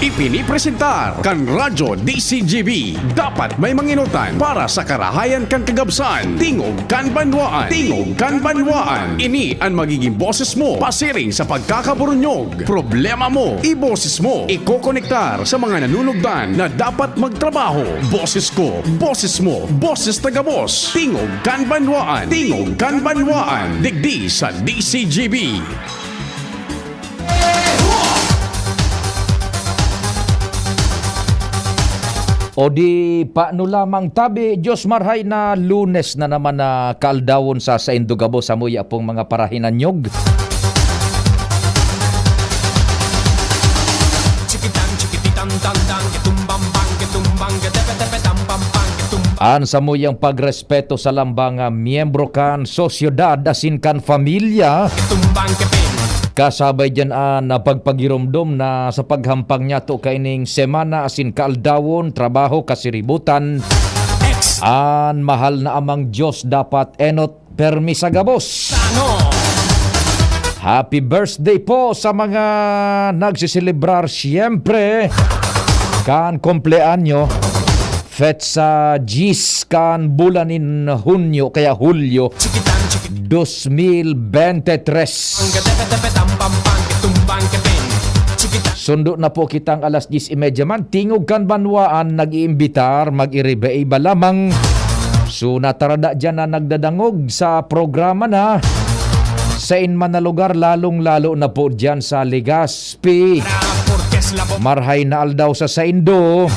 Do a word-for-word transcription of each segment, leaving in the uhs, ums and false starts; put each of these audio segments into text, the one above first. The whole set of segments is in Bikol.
Ipinipresentar kan Radyo D C G B. Dapat may manginutan para sa karahayan kan kagabsan. Tingog kan banwaan. Tingog kan banwaan. Ini an magiging boses mo pasiring sa pagkakaburunyog. Problema mo, iboses mo. Ikokonektar sa mga nanunugdan na dapat magtrabaho. Boses ko, boses mo, boses tagabos. Tingog kan banwaan. Tingog kan banwaan. Digdi sa D C G B. O di, paano lamang tabi, Diyos marhay na Lunes na naman na kaaldawon sa saindo gabos, samuya pong mga parahinanyog. Chikitan, chikipitan, tandang, kitumbang, bang, kitumbang, gatepe-tepe, tampang, pang, kitum- An samuyang pagrespeto sa lambang, ah, miyembro kan sosyedad asin kan pamilya. Kitumbang, kipin. Kasabay diyan an, ah, pagpagiromdom na sa paghampang niyato kaining semana asin kaaldawon, trabaho, kasiributan. X. An mahal na Amang Diyos dapat enot permi sa gabos. Ano? Happy birthday po sa mga nagsiselebrar, siyempre, kan kumpleanyo. Petsa diyes kan bulan nin Hunyo, kaya Hulyo, Chikitan, chikitan. Dos mil bente tres. Ang gatepe-tepe, tampang, pang, kitumbang, kipin. Chikitan. Sundo na po kitang alas diyes y media man. Tingog kan banwaan, nag-iimbitar, mag-iriba-iba lamang. So, natarada dyan na nagdadangog sa programa na. Sa inman na lugar, lalong-lalo na po dyan sa Legazpi. Marhay na aldaw sa saindo.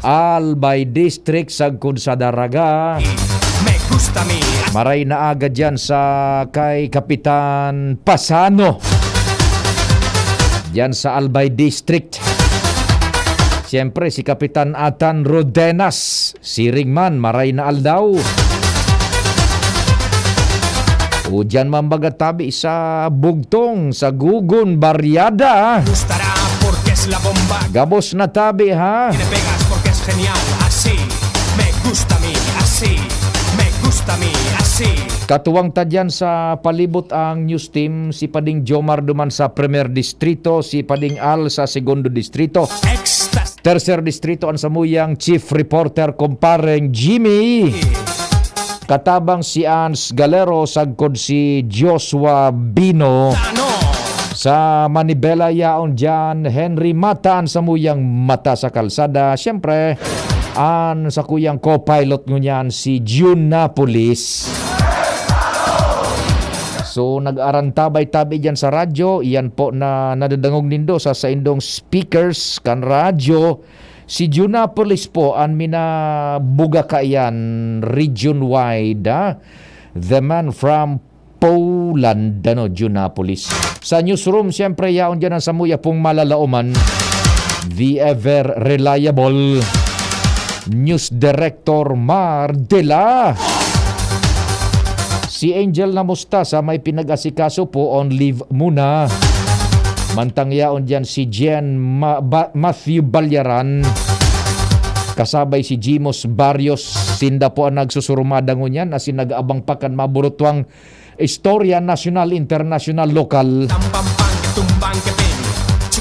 Albay District, sagkod sa Daraga. Maray na aga dyan sa kay Kapitan Pasano. Dyan sa Albay District. Siyempre, si Kapitan Atan Rodenas. Siring man, maray na aldaw. O diyan man baga tabi sa bugtong, sa gugon, baryada. Gustará porque es la bomba. Gabos na tabi, ha? Tiene pegas porque es genial. Así me gusta a mí. Así me gusta a mí. Así. Katuwang ta diyan sa palibot ang news team, si Pading Jomar duman sa Primer Distrito, si Pading Al sa Segundo Distrito. Extas. Tercer Distrito, an samuyang chief reporter, kumpareng Jimmy. Katabang si Ans Galero, sagkod si Joshua Bino. Sa Manibela, yaon diyan, Henry Mata, an samuyang mata sa kalsada. Siyempre, an sakuyang co-pilot ngunyan, si June Napolis. So, nag-arantabay tabi diyan sa radyo. Iyan po na nadadangog nindo sa saindong speakers kan radyo. Si Junapolis po an minabuga kaiyan region-wide, ah. The man from Poland, ano, Junapolis. Sa newsroom, siyempre, yaon diyan ang samuya pong malalaoman. The ever reliable News Director Mar Dela. Si Angel Namusta sa may pinag-asikaso po, on leave muna. Mantang yaon diyan si Jen Ma-, Ba-, Matthew Balyaran. Kasabay si Jimos Barrios. Sinda po ang nagsusurumada ngunyan, asin nag-aabang pa kan maburutwang istorya nasyonal, internasyonal, lokal.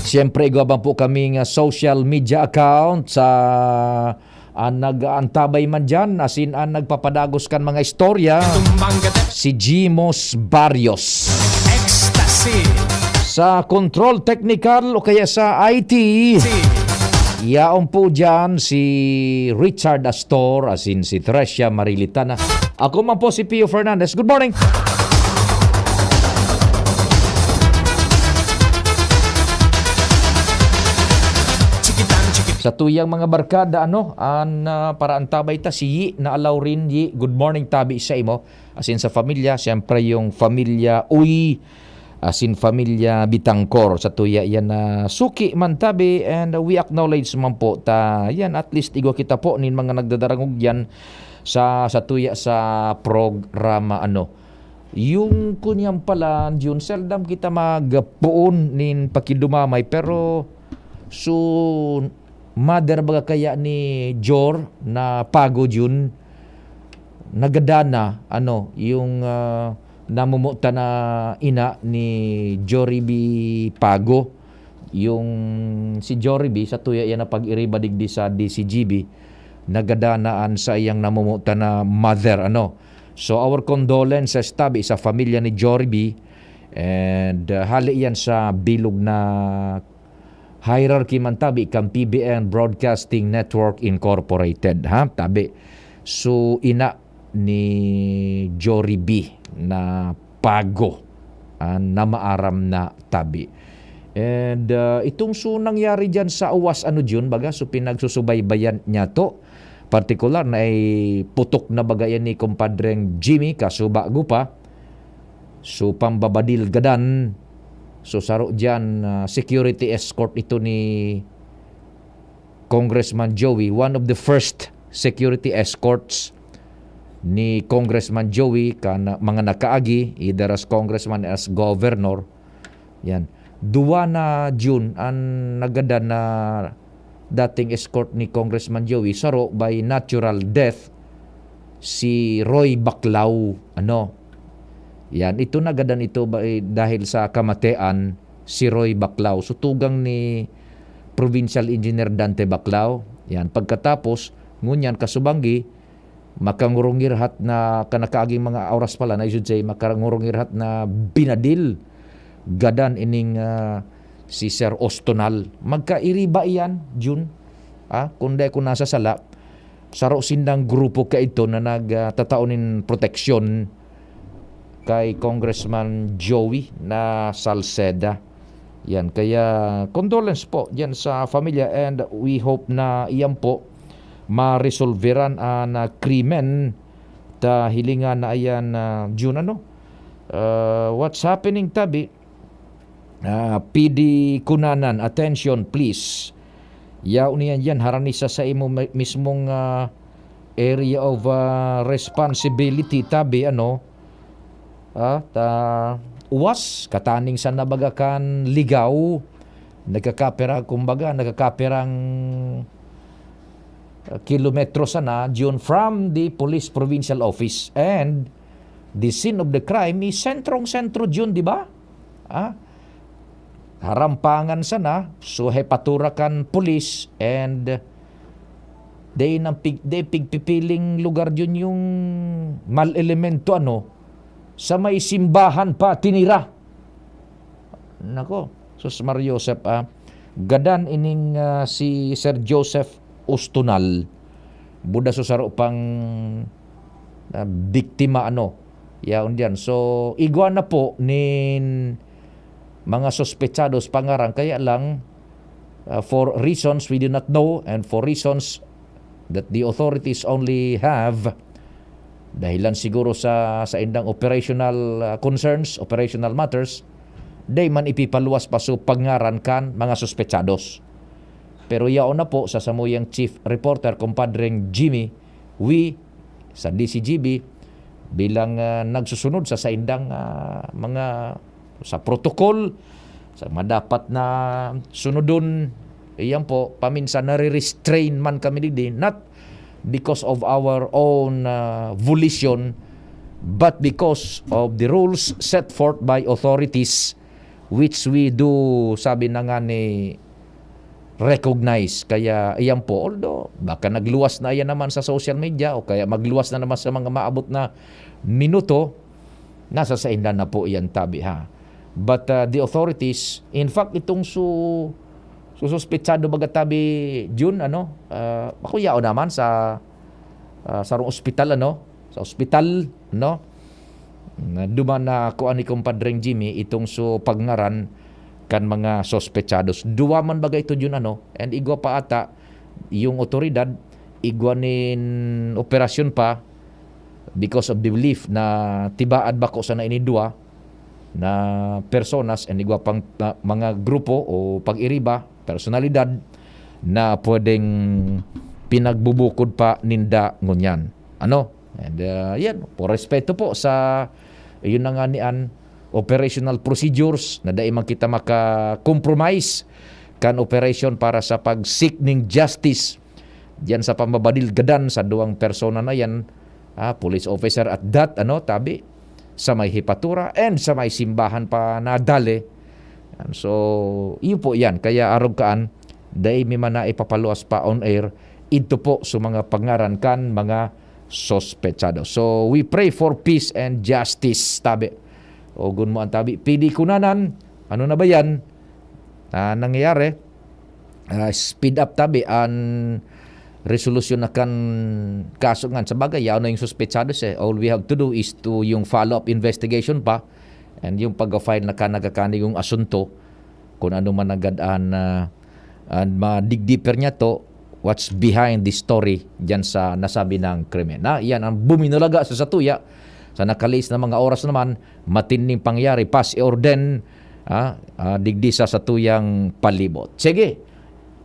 Siyempre, igwa bang po kaming, ah, social media account sa, ah, nag-aantabay man dyan, asin, ah, nagpapadagos kan mga istorya, si Jimos Barrios. Ecstasy. Sa control technical o kaya sa I T, yaon po dyan si Richard Astor, asin si Trecia Marilitana. Ako man po si Pio Fernandez. Good morning! Sa tuyang mga barkada, ano, an, ah, paraantabay ta, si Yi na Alaurin, Yi, good morning, tabi sa imo. Asin sa pamilya, siyempre yung pamilya Uy, asin pamilya Bitangkor. Sa tuya yan na suki man tabi, and we acknowledge man po ta. Yan, at least igwa kita po nin mga nagdadarangog yan sa, sa tuya sa programa, ano. Yung kunyan pala, Jun, seldom kita magpoon nin pakidumamay, pero so, mother baga kaya ni Jor na pagod yun, nagadana, ano, yung, ah, namumuta na ina ni Jory B Pago. yung si Jory B, sa tuya yan na pag-iriba digdi sa D C G B, nagadan na an saiyang namumutan na mother, ano. So, our condolences tabi sa pamilya ni Jory B, and, uh, hali yan sa bilog na hierarchy man tabi kan P B N Broadcasting Network Incorporated, ha, tabi. So, ina ni Jory B na pago, ah, na maaram na tabi. And, ah, itong so nangyari dyan sa Uwas, ano, Jun, baga, so pinagsusubaybayan niya to. Partikular na ay putok na baga yan ni Kumpadreng Jimmy, kaso bago pa. So, pambabadil gadan. So, saro dyan, ah, security escort ito ni Congressman Joey, one of the first security escorts ni Congressman Joey kan mga nakaagi, either as congressman, as governor. Yan. Duwa na June an nagadan na dating escort ni Congressman Joey, saro by natural death, si Roy Baclao. Ano? Yan. Ito nagadan ito by, dahil sa kamatian si Roy Baclao. So, tugang ni Provincial Engineer Dante Baclao. Yan. Pagkatapos, ngunyan, kasubanggi, makangurungirhat na, kan nakaaging mga oras pala na, I should say, makangurungirhat na binadil gadan ining, ah, si Sir Ostonal. Magkairiba iyan, Jun. Ah, kung dai ko nasasala, saro sindang grupo kaidto na nag, ah, tatao nin proteksyon kay Congressman Joey na Salceda. Yan, kaya condolence po diyan sa pamilya, and we hope na iyan po maresolveran an, ah, krimen ta hilingan na ayan, ah, June, ano? Ah, what's happening tabi? Ah, P D Cunanan, attention please. Yaon niyan yan, harani sa, sa imo mi-, mismong, ah, area of, ah, responsibility tabi, ano? Ah, ta, Uwas, kataning sa nabaga kan Ligao, nagkakapira, kumbaga, nagkakapirang, ah, kilometro sana, June, from the police provincial office. And the scene of the crime is sentrong-sentro, June, di ba? Ah, harampangan sana, so hepatura kan pulis, and dai nang pig-, dai pigpipiling lugar yun yung mal elemento, ano, sa may simbahan pa tinira. Nako, sus Mar Joseph, ah, gadan ining, ah, si Sir Joseph Ustunal. Buda so saro pang, ah, biktima, ano, yaon diyan. So, igwa na po nin mga sospechados pangaran, kaya lang, ah, for reasons we do not know and for reasons that the authorities only have, dahilan siguro sa, sa indang operational, ah, concerns, operational matters, dai man ipipaluwas pa so pangaran kan mga sospechados. Pero yaon na po sa samuyang chief reporter, Kumpadreng Jimmy, we sa D C G B, bilang, ah, nagsusunod sa saindang, ah, mga, sa protocol, sa mga dapat na sunodon, iyan po, paminsan nare-restrain man kami digdi, not because of our own, ah, volition, but because of the rules set forth by authorities, which we do, sabi na nga ni, recognize. Kaya iyan po, although baka nagluwas na iyan naman sa social media o kaya magluwas na naman sa mga maabot na minuto, nasa sainda na po iyan tabi, ha. But, ah, the authorities, in fact, itong su-, sususpetsado baga tabi, June, ano, ah, ako yaon naman sa, ah, sarong ospital, ano, sa ospital, no? Na duman na kuan ni Kumpadreng Jimmy itong so pagngaran kan mga sospechados. Duwa man baga ito yun, ano, and igwa pa ata yung otoridad, igwa nin operasyon pa because of the belief na tibaad bako sana ini duwa na personas and igwa pang, ah, mga grupo o pag-iriba, personalidad na pwedeng pinagbubukod pa ninda ngunyan. Ano? And, ah, yan, po respeto po sa, yun na nga ni an operational procedures na dai man kita maka-compromise kan operation para sa pag-seek ning justice diyan sa pambabadil gadan sa duwang persona na yan, ah, police officer at that, ano, tabi, sa may hipatura and sa may simbahan pa nadali. So, iyo po yan. Kaya arog kaan, dai mi man na ipapaluwas pa on air, idto po sa mga pangaran kan mga sospechado. So, we pray for peace and justice, tabi. Ogon mo an tabi. P D Cunanan, ano na ba yan? Ah, nangyayari? Ah, speed up tabi an resolusyon na kan kaso ngan. Sa bagay, yaon na yung suspechado siya. All we have to do is to yung follow-up investigation pa and yung pag-file na kanagakani yung asunto kung ano man agad an, ah, an madigdiper niya to, what's behind the story dyan sa nasabi ng krimen. Na, yan ang buminulaga sa satuya. Sa nakalihis na mga oras naman, matinding pangyari, pasi orden, ah, ah, digdi sa satuyang palibot. Sige,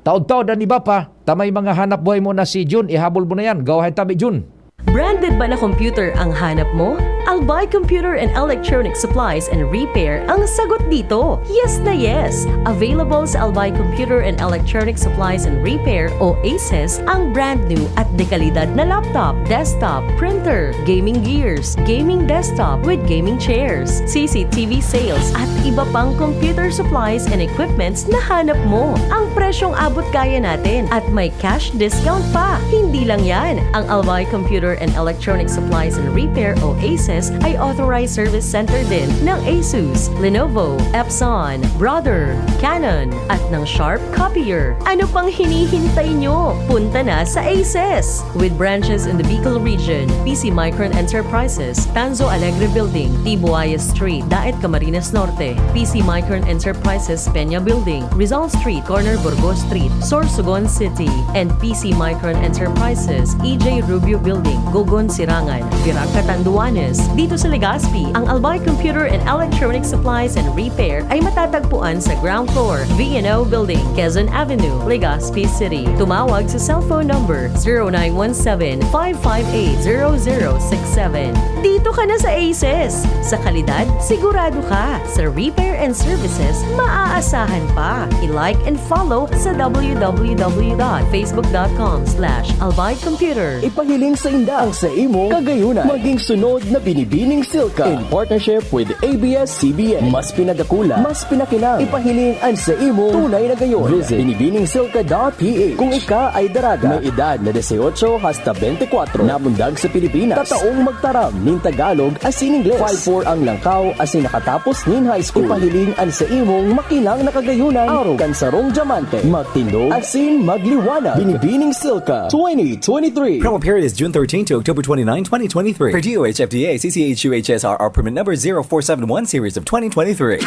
taod-taod an iba pa, ta may mga hanap buhay mo na si Jun, ihabol mo na yan. Go ahead tabi, Jun. Branded ba na computer ang hanap mo? Albay Computer and Electronic Supplies and Repair ang sagot dito. Yes na yes! Available sa Albay Computer and Electronic Supplies and Repair o ACES ang brand new at dekalidad na laptop, desktop, printer, gaming gears, gaming desktop with gaming chairs, C C T V sales at iba pang computer supplies and equipments na hanap mo. Ang presyong abot kaya natin at may cash discount pa. Hindi lang yan, ang Albay Computer and Electronic Supplies and Repair o ACES ay authorized service center din ng Asus, Lenovo, Epson, Brother, Canon, at ng Sharp Copier. Ano pang hinihintay nyo? Punta na sa ACES! With branches in the Bicol region, P C Micron Enterprises, Tanzo Alegre Building, Tibuaya Street, Daet Camarines Norte, P C Micron Enterprises Peña Building, Rizal Street, corner Burgos Street, Sorsogon City, and P C Micron Enterprises, E J Rubio Building, Gogon Sirangan, Virac Catanduanes. Dito sa Legazpi, ang Albay Computer and Electronic Supplies and Repair ay matatagpuan sa ground floor, V and O Building, Quezon Avenue, Legazpi City. Tumawag sa cellphone number zero nine one seven, five five eight, zero zero six seven. Dito ka na sa ACES! Sa kalidad, sigurado ka. Sa repair and services, maaasahan pa. I-like and follow sa w w w dot facebook dot com slash albay computer. Ipahiling sa inda ang sa imong kagayunan. Maging sunod na Binibining Silka in partnership with A B S C B N. Mas pinagakula, mas pinakinang. Ipahiling ang sa imong tunay na gayon. Visit binibining silka dot p h. Kung ika ay daraga, may edad na dieciocho hasta veinticuatro, namundag sa Pilipinas, tataong magtaram nin Tagalog asin Ingles. Five four ang langkaw asin nakatapos nin high school. Ipahiling an sa imong makinang na kagayunan arog kan sarong diamante. Magtindog asin magliwanag. Binibining Silka twenty twenty-three. Promo period is June thirteen to October twenty-nine, twenty twenty-three. Per D O H F D A, C C H U H S R R permit number zero four seven one series of twenty twenty-three.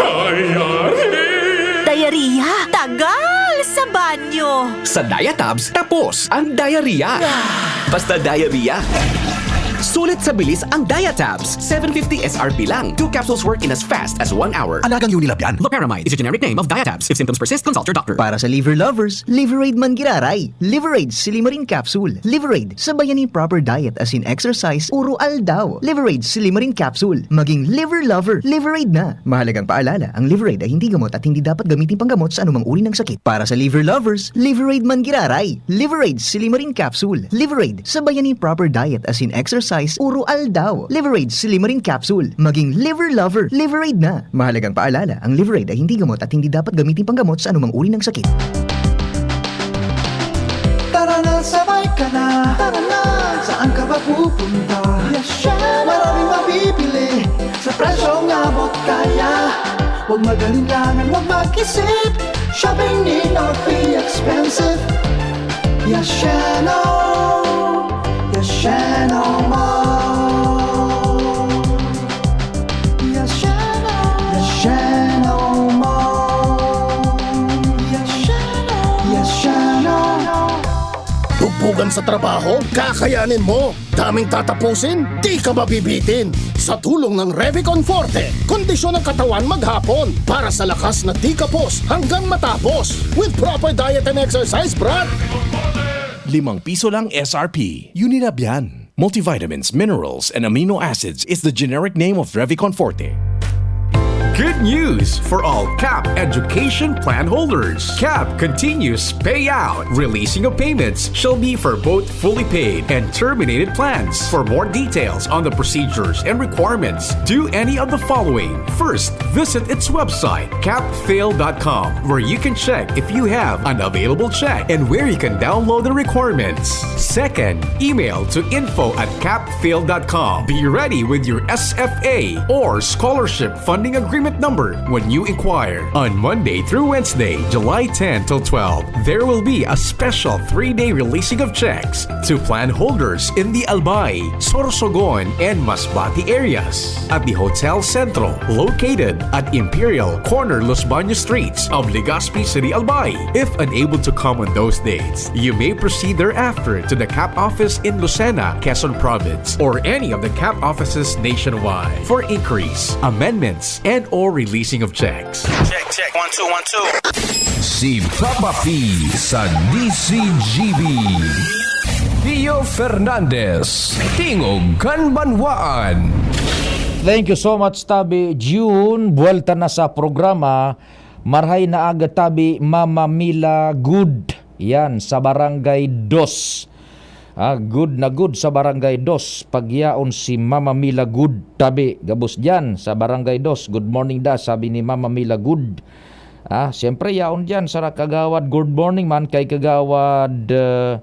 Diarrhea? Tagal sa banyo! Sa Diatabs, tapos ang diarrhea. Basta diarrhea. Sulit sa bilis ang Diatabs. Seven fifty S R P lang. Two capsules work in as fast as one hour. Alagang Unilab yan. Loperamide is a generic name of Diatabs. If symptoms persist, consult your doctor. Para sa liver lovers, Liverade man giraray. Liverade Silimarin Capsule. Liverade, sabayan nin proper diet asin exercise, uro aldaw. Liverade Silimarin Capsule. Maging liver lover, Liverade na. Mahalagang paalala, ang Liverade ay hindi gamot at hindi dapat gamitin panggamot sa anumang uri ng sakit. Para sa liver lovers, Liverade man giraray. Liverade Silimarin Capsule. Liverade, sabayan nin proper diet asin exercise, uro aldaw. Liverade Silimarin Capsule. Maging liver lover, Liverade na. Mahalagang paalala, ang Liverade ay hindi gamot at hindi dapat gamitin panggamot sa anumang uri ng sakit. Tara na, sabay ka na. Tara na, saan ka ba pupunta? Maraming mabibili sa presyong abot kaya. Huwag mag-alinlangan, huwag mag-isip. Shopping need not be expensive. Yasheno, Yasheno Mall. Yasheno, Yasheno Mall. Yasheno, Yasheno. Bugbugan sa trabaho? Kakayanin mo! Daming tatapusin? Di ka mabibitin! Sa tulong ng Revicon Forte, kondisyon ng katawan maghapon para sa lakas na di kapos hanggang matapos with proper diet and exercise, brad! Limang piso lang S R P. Unilab yan. Multivitamins, minerals, and amino acids is the generic name of Revicon Forte. Good news for all CAP Education Plan holders. CAP continues payout. Releasing of payments shall be for both fully paid and terminated plans. For more details on the procedures and requirements, do any of the following. First, visit its website, capfail dot com, where you can check if you have an available check and where you can download the requirements. Second, email to info at capfail dot com. Be ready with your S F A or scholarship funding agreement number when you inquire. On Monday through Wednesday, July ten till twelve, there will be a special three-day releasing of checks to plan holders in the Albay, Sorsogon, and Masbate areas at the Hotel Centro, located at Imperial, corner Los Baños Streets of Legazpi City, Albay. If unable to come on those dates, you may proceed thereafter to the CAP office in Lucena, Quezon Province, or any of the CAP offices nationwide for inquiries, amendments, and or releasing of checks. Check, check. One, two, one, two. Si Papa P sa D C G B. Pio Fernandez, Tingog kan Banwaan. Thank you so much, Tabi June. Buwelta na sa programa. Marhay na aga, Tabi Mama Mila Good. Yan, sa Barangay Dos. Ah, good na good sa Barangay Dos. Pagyaon si Mama Mila Good, Tabi. Gabos dyan sa Barangay Dos. Good morning da, sabi ni Mama Mila Good. Ah, siyempre, yaon dyan sa Kagawad. Good morning man kay Kagawad, ah,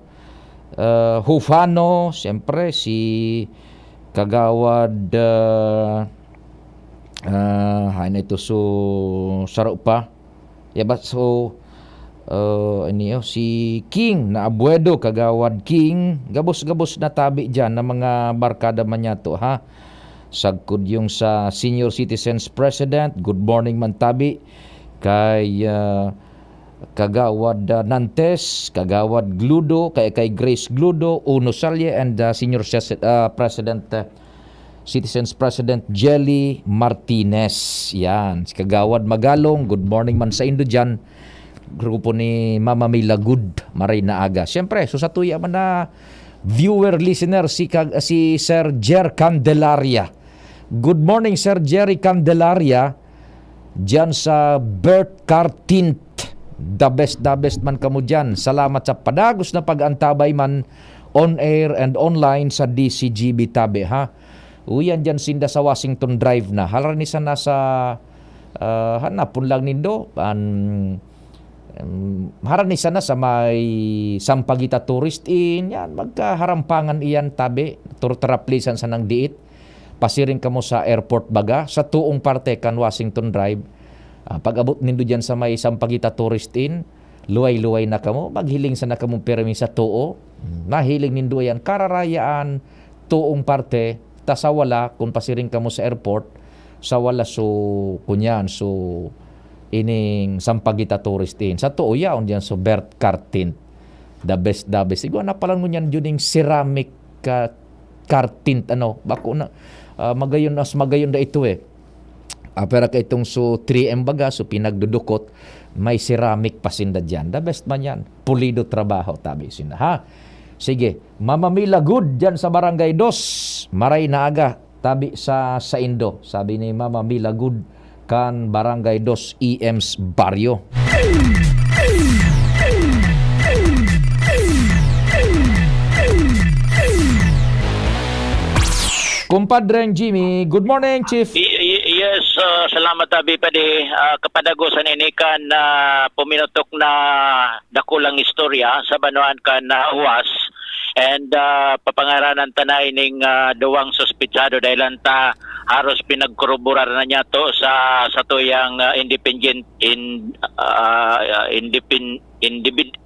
ah, Hufano. Siyempre, si Kagawad, ah, ah, ano ito, so, saro pa. Ya ba, so, ah, ano yun, si King na Abuedo, Kagawad King. Gabos-gabos na tabi dyan ng mga barkada man yato, ha? Sagkod yung sa Senior Citizens President, good morning man tabi. Kay, ah, Kagawad, ah, Nantes, Kagawad Gludo, kay, kay Grace Gludo, Uno Salye, and, ah, Senior Ses-, ah, President, ah, Citizens President Jelly Martinez. Yan, si Kagawad Magalong, good morning man sa indo dyan. Grupo ni Mama Mila Good, maray na aga. Siyempre, so sa tuya man na viewer, listener, si, Kag-, si Sir Jer Candelaria. Good morning, Sir Jerry Candelaria. Diyan sa Bert Cartint. The best, the best man kamo diyan. Salamat sa padagos na pag-antabay man on air and online sa D C G B Tabi, ha? Uyan diyan sinda sa Washington Drive na. Harani sana sa, ah, hanapon lang nindo. An, em, harani sana sa may Sampaguita Tourist Inn. Yan, magkaharampangan iyan, Tabi. Turtraplisan sanang diit. Pasiring kamo sa airport baga, sa tuong parte kan Washington Drive. Ah, pag-abot nindo diyan sa may Sampaguita Tourist Inn, luway-luway na kamo, maghiling sana kamo pirmi sa tuo. Mahiling nindo yan, kararayaan, tuong parte, ta sa wala, kung pasiring kamo sa airport, sa wala so, kunyan, so, ining Sampaguita Tourist Inn. Sa tuo, yaon diyan so Bert Cartint. The best, the best. Igwa na pala ngunyan yun yung ceramic ka Cartint, ano, bako na, ah, magayon, as magayon na ito eh. Ah, pero ka itong so three M baga, so pinagdudukot, may ceramic pa sinda dyan. The best man yan. Pulido trabaho, tabi sinda, ha? Sige, Mama Mila Good dyan sa Barangay Dos. Maray na aga, tabi sa saindo, sabi ni Mama Mila Good kan Barangay Dos E M's Barrio. Kumpadreng Jimmy, good morning, Chief. Y-, y-, yes, ah, salamat, Abi Padi. Ah, kapadagosan ini kan, ah, puminutok na dakulang istorya sa banwaan kan, ah, Huas. And, ah, papangaranan ta na ining, ah, duwang suspitsado dahil ta haros pinagkoroborar na niya to sa, sa tuyang, ah, independent, in, ah, independ-, independ-,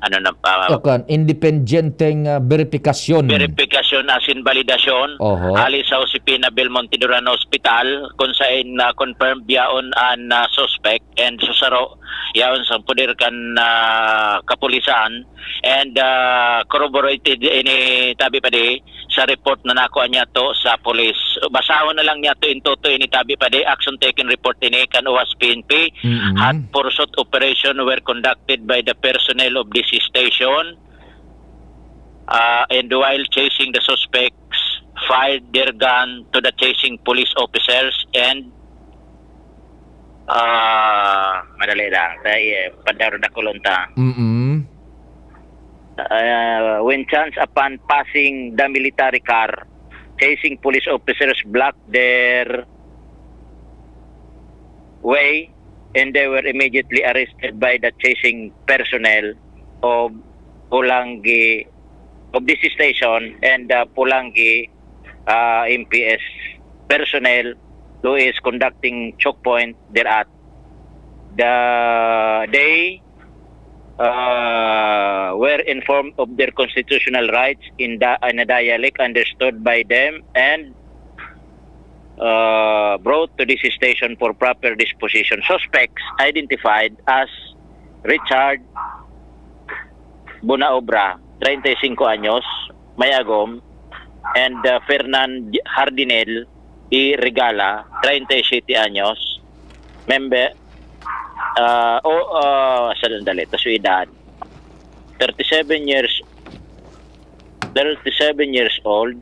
ano na, ah, Akan, independenteng, ah, beripikasyon. Beripikasyon as in validasyon. Oho. Hali sa Josefina Belmonte Duran Hospital, kung saan na confirmed yaon an, ah, suspect and susaro yaon sa poder kan, ah, kapulisan. And, ah, corroborated ini, tabi pa di, sa report na nakuha niya to sa police. Basahon na lang niya to in toto ini, tabi pa di, action taken report ini kan Huas P N P. Mm-mm. Hot pursuit operation were conducted by the personnel of this station, ah, and while chasing the suspects, fired their gun to the chasing police officers and Ah, madali lang. Sa, eh, padaro dakulon ta. Mm-mm. Ah, when chance upon passing the military car, chasing police officers blocked their way and they were immediately arrested by the chasing personnel of Pulangi, of this station and the Pulangi, ah, M P S personnel who is conducting choke point thereat. The, they, uh, were informed of their constitutional rights in the, in a dialect understood by them and, uh, brought to this station for proper disposition. Suspects identified as Richard Bonaobra, treinta y cinco anyos, may agom, and, uh, Fernan Hardinel y Regala, treinta y siete anyos, member, ah, o, ah, sandali, ta su edad. Thirty-seven years, thirty-seven years old,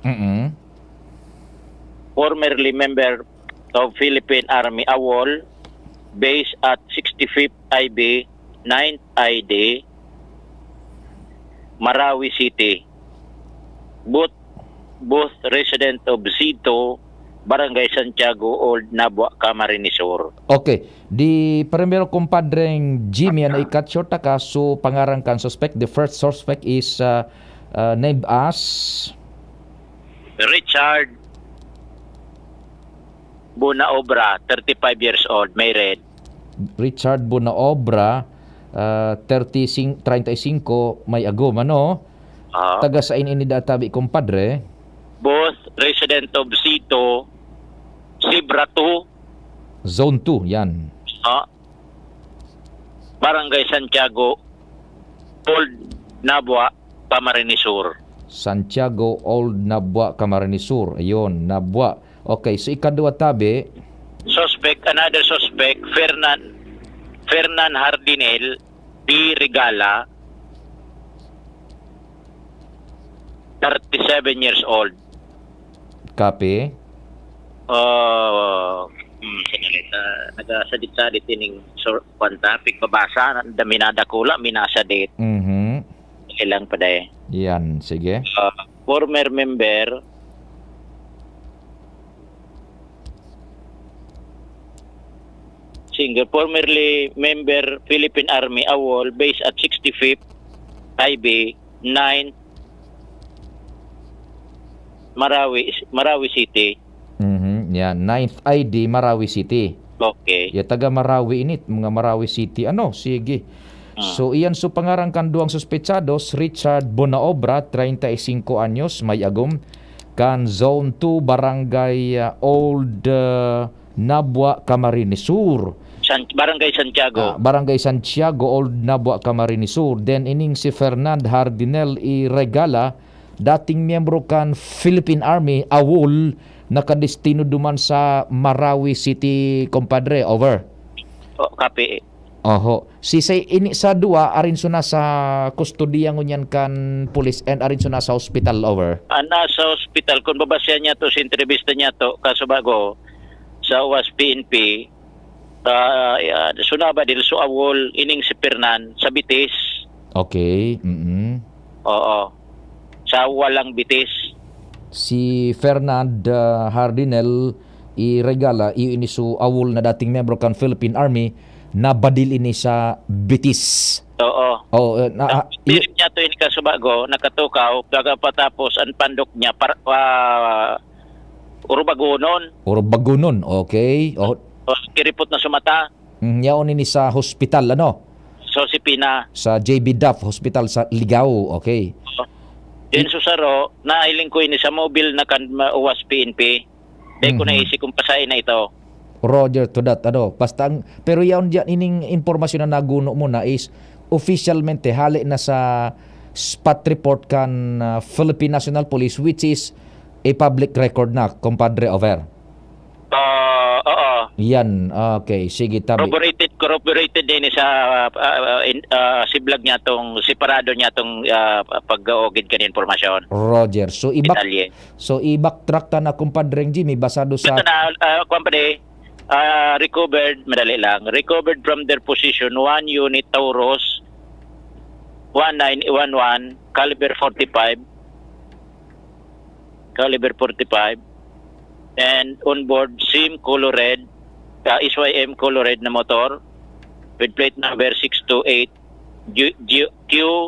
Mm-mm. formerly member of Philippine Army, AWOL, based at sixty-fifth I B, ninth I D, Marawi City. Both, both resident of C two, Barangay Santiago, Old Nabua, Camarines Sur. Okay. Di primero, kumpadreng Jimmy, ano, i-cut short taka, so pangaran kan suspect, the first suspect is, uh, uh, named as Richard Bonaobra, thirty-five years old, married. Richard Bonaobra, ah, thirty-five, treinta y cinco, may agom, ano? Ah. Taga sain ini databi, kumpadre? Both resident of C two, Zebra two. Zone two, yan. Ah. Barangay Santiago, Old Nabua, Camarines Sur. Santiago, Old Nabua, Camarines Sur. Ayun, Nabua. Okay, so ikadwa tabi. Suspect, another suspect, Fernan, Fernan Hardinel de Regala, thirty-seven years old. Copy. Ah, hmm, sandali, ah, nagasadit-sadit ining sur-, kwan ta, pigbabasa, dami na dakula, minasadit. Mhm. Ilang pa day. Yan, sige. Ah, former member, singer, formerly member, Philippine Army, AWOL, based at sixty-fifth I B, ninth, Marawi, Marawi City. Mhm, yan. Ninth I D, Marawi City. Okay. Ya taga Marawi init, mga Marawi City. Ano? Sige. Ah. So, iyan so pangaran kan duwang suspechados, Richard Bonaobra, treinta y cinco anyos, may agom, kan Zone two, Barangay, ah, Old, ah, Nabua, Camarines Sur. San-, Barangay Santiago. Ah, Barangay Santiago, Old Nabua, Camarines Sur. Then, ining si Fernand Hardinel y Regala, dating miyembro kan Philippine Army, AWOL, nakadestino duman sa Marawi City, kumpadre. Over. Oh, copy. Oho. Si say, ini sa duwa, arin so nasa kustodiya ngunyan kan pulis and arin so nasa hospital. Over. Ah, nasa hospital, kung babasihan niya to, sa entrevista niya to, kaso bago, sa uwas P N P, ah, ya, Sunaba del Sur, AWOL, ining si Fernan, sa Bitis. Okay, mm. Oo. Sa Walang Bitis. Si Fernand, ah, Hardinel y Regala, iyo ini so AWOL na dating miyembro kan Philippine Army, nabadil ini sa Bitis. Oo. Oo, eh, na, ah, Spirit iyo niya to ini kaso bago, nakatukaw, pagkapatapos, ang pandok niya, par-, ah, urubagonon. Urubagonon, okay. Oh. O, kiripot na sa mata. Mm, yaon ini sa hospital, ano? Sa Josefina. Sa J B Duff Hospital sa Ligao, okay. Oo. Din I- sa saro, nahiling ko ini sa mobile na kan, ma-, uwas P N P. Dai ko Mhm. naisip kung pasain na ito. Roger to that, ano. Basta ang, pero yaon diyan, ining impormasyon na naguno mo na is officialmente hale na sa spot report kan, ah, Philippine National Police, which is a public record na, kumpadre, over. Ah, oo. Yan, okay. Sige, tabi. Corroborated, corroborated din sa ah, ah, in, ah, siblag niya tong, separado niya tong ah, pag-augid kan impormasyon. Roger. So, ibak Detalye. so i-backtrack ta na, kumpadreng Jimmy, basado sa Ito na, ah, kuwan pa di, ah, recovered, madali lang. Recovered from their possession, one unit Taurus, one nine one one, caliber forty-five, caliber forty-five, and on board, same color red, ah, S Y M color red na motor, with plate number six two eight Q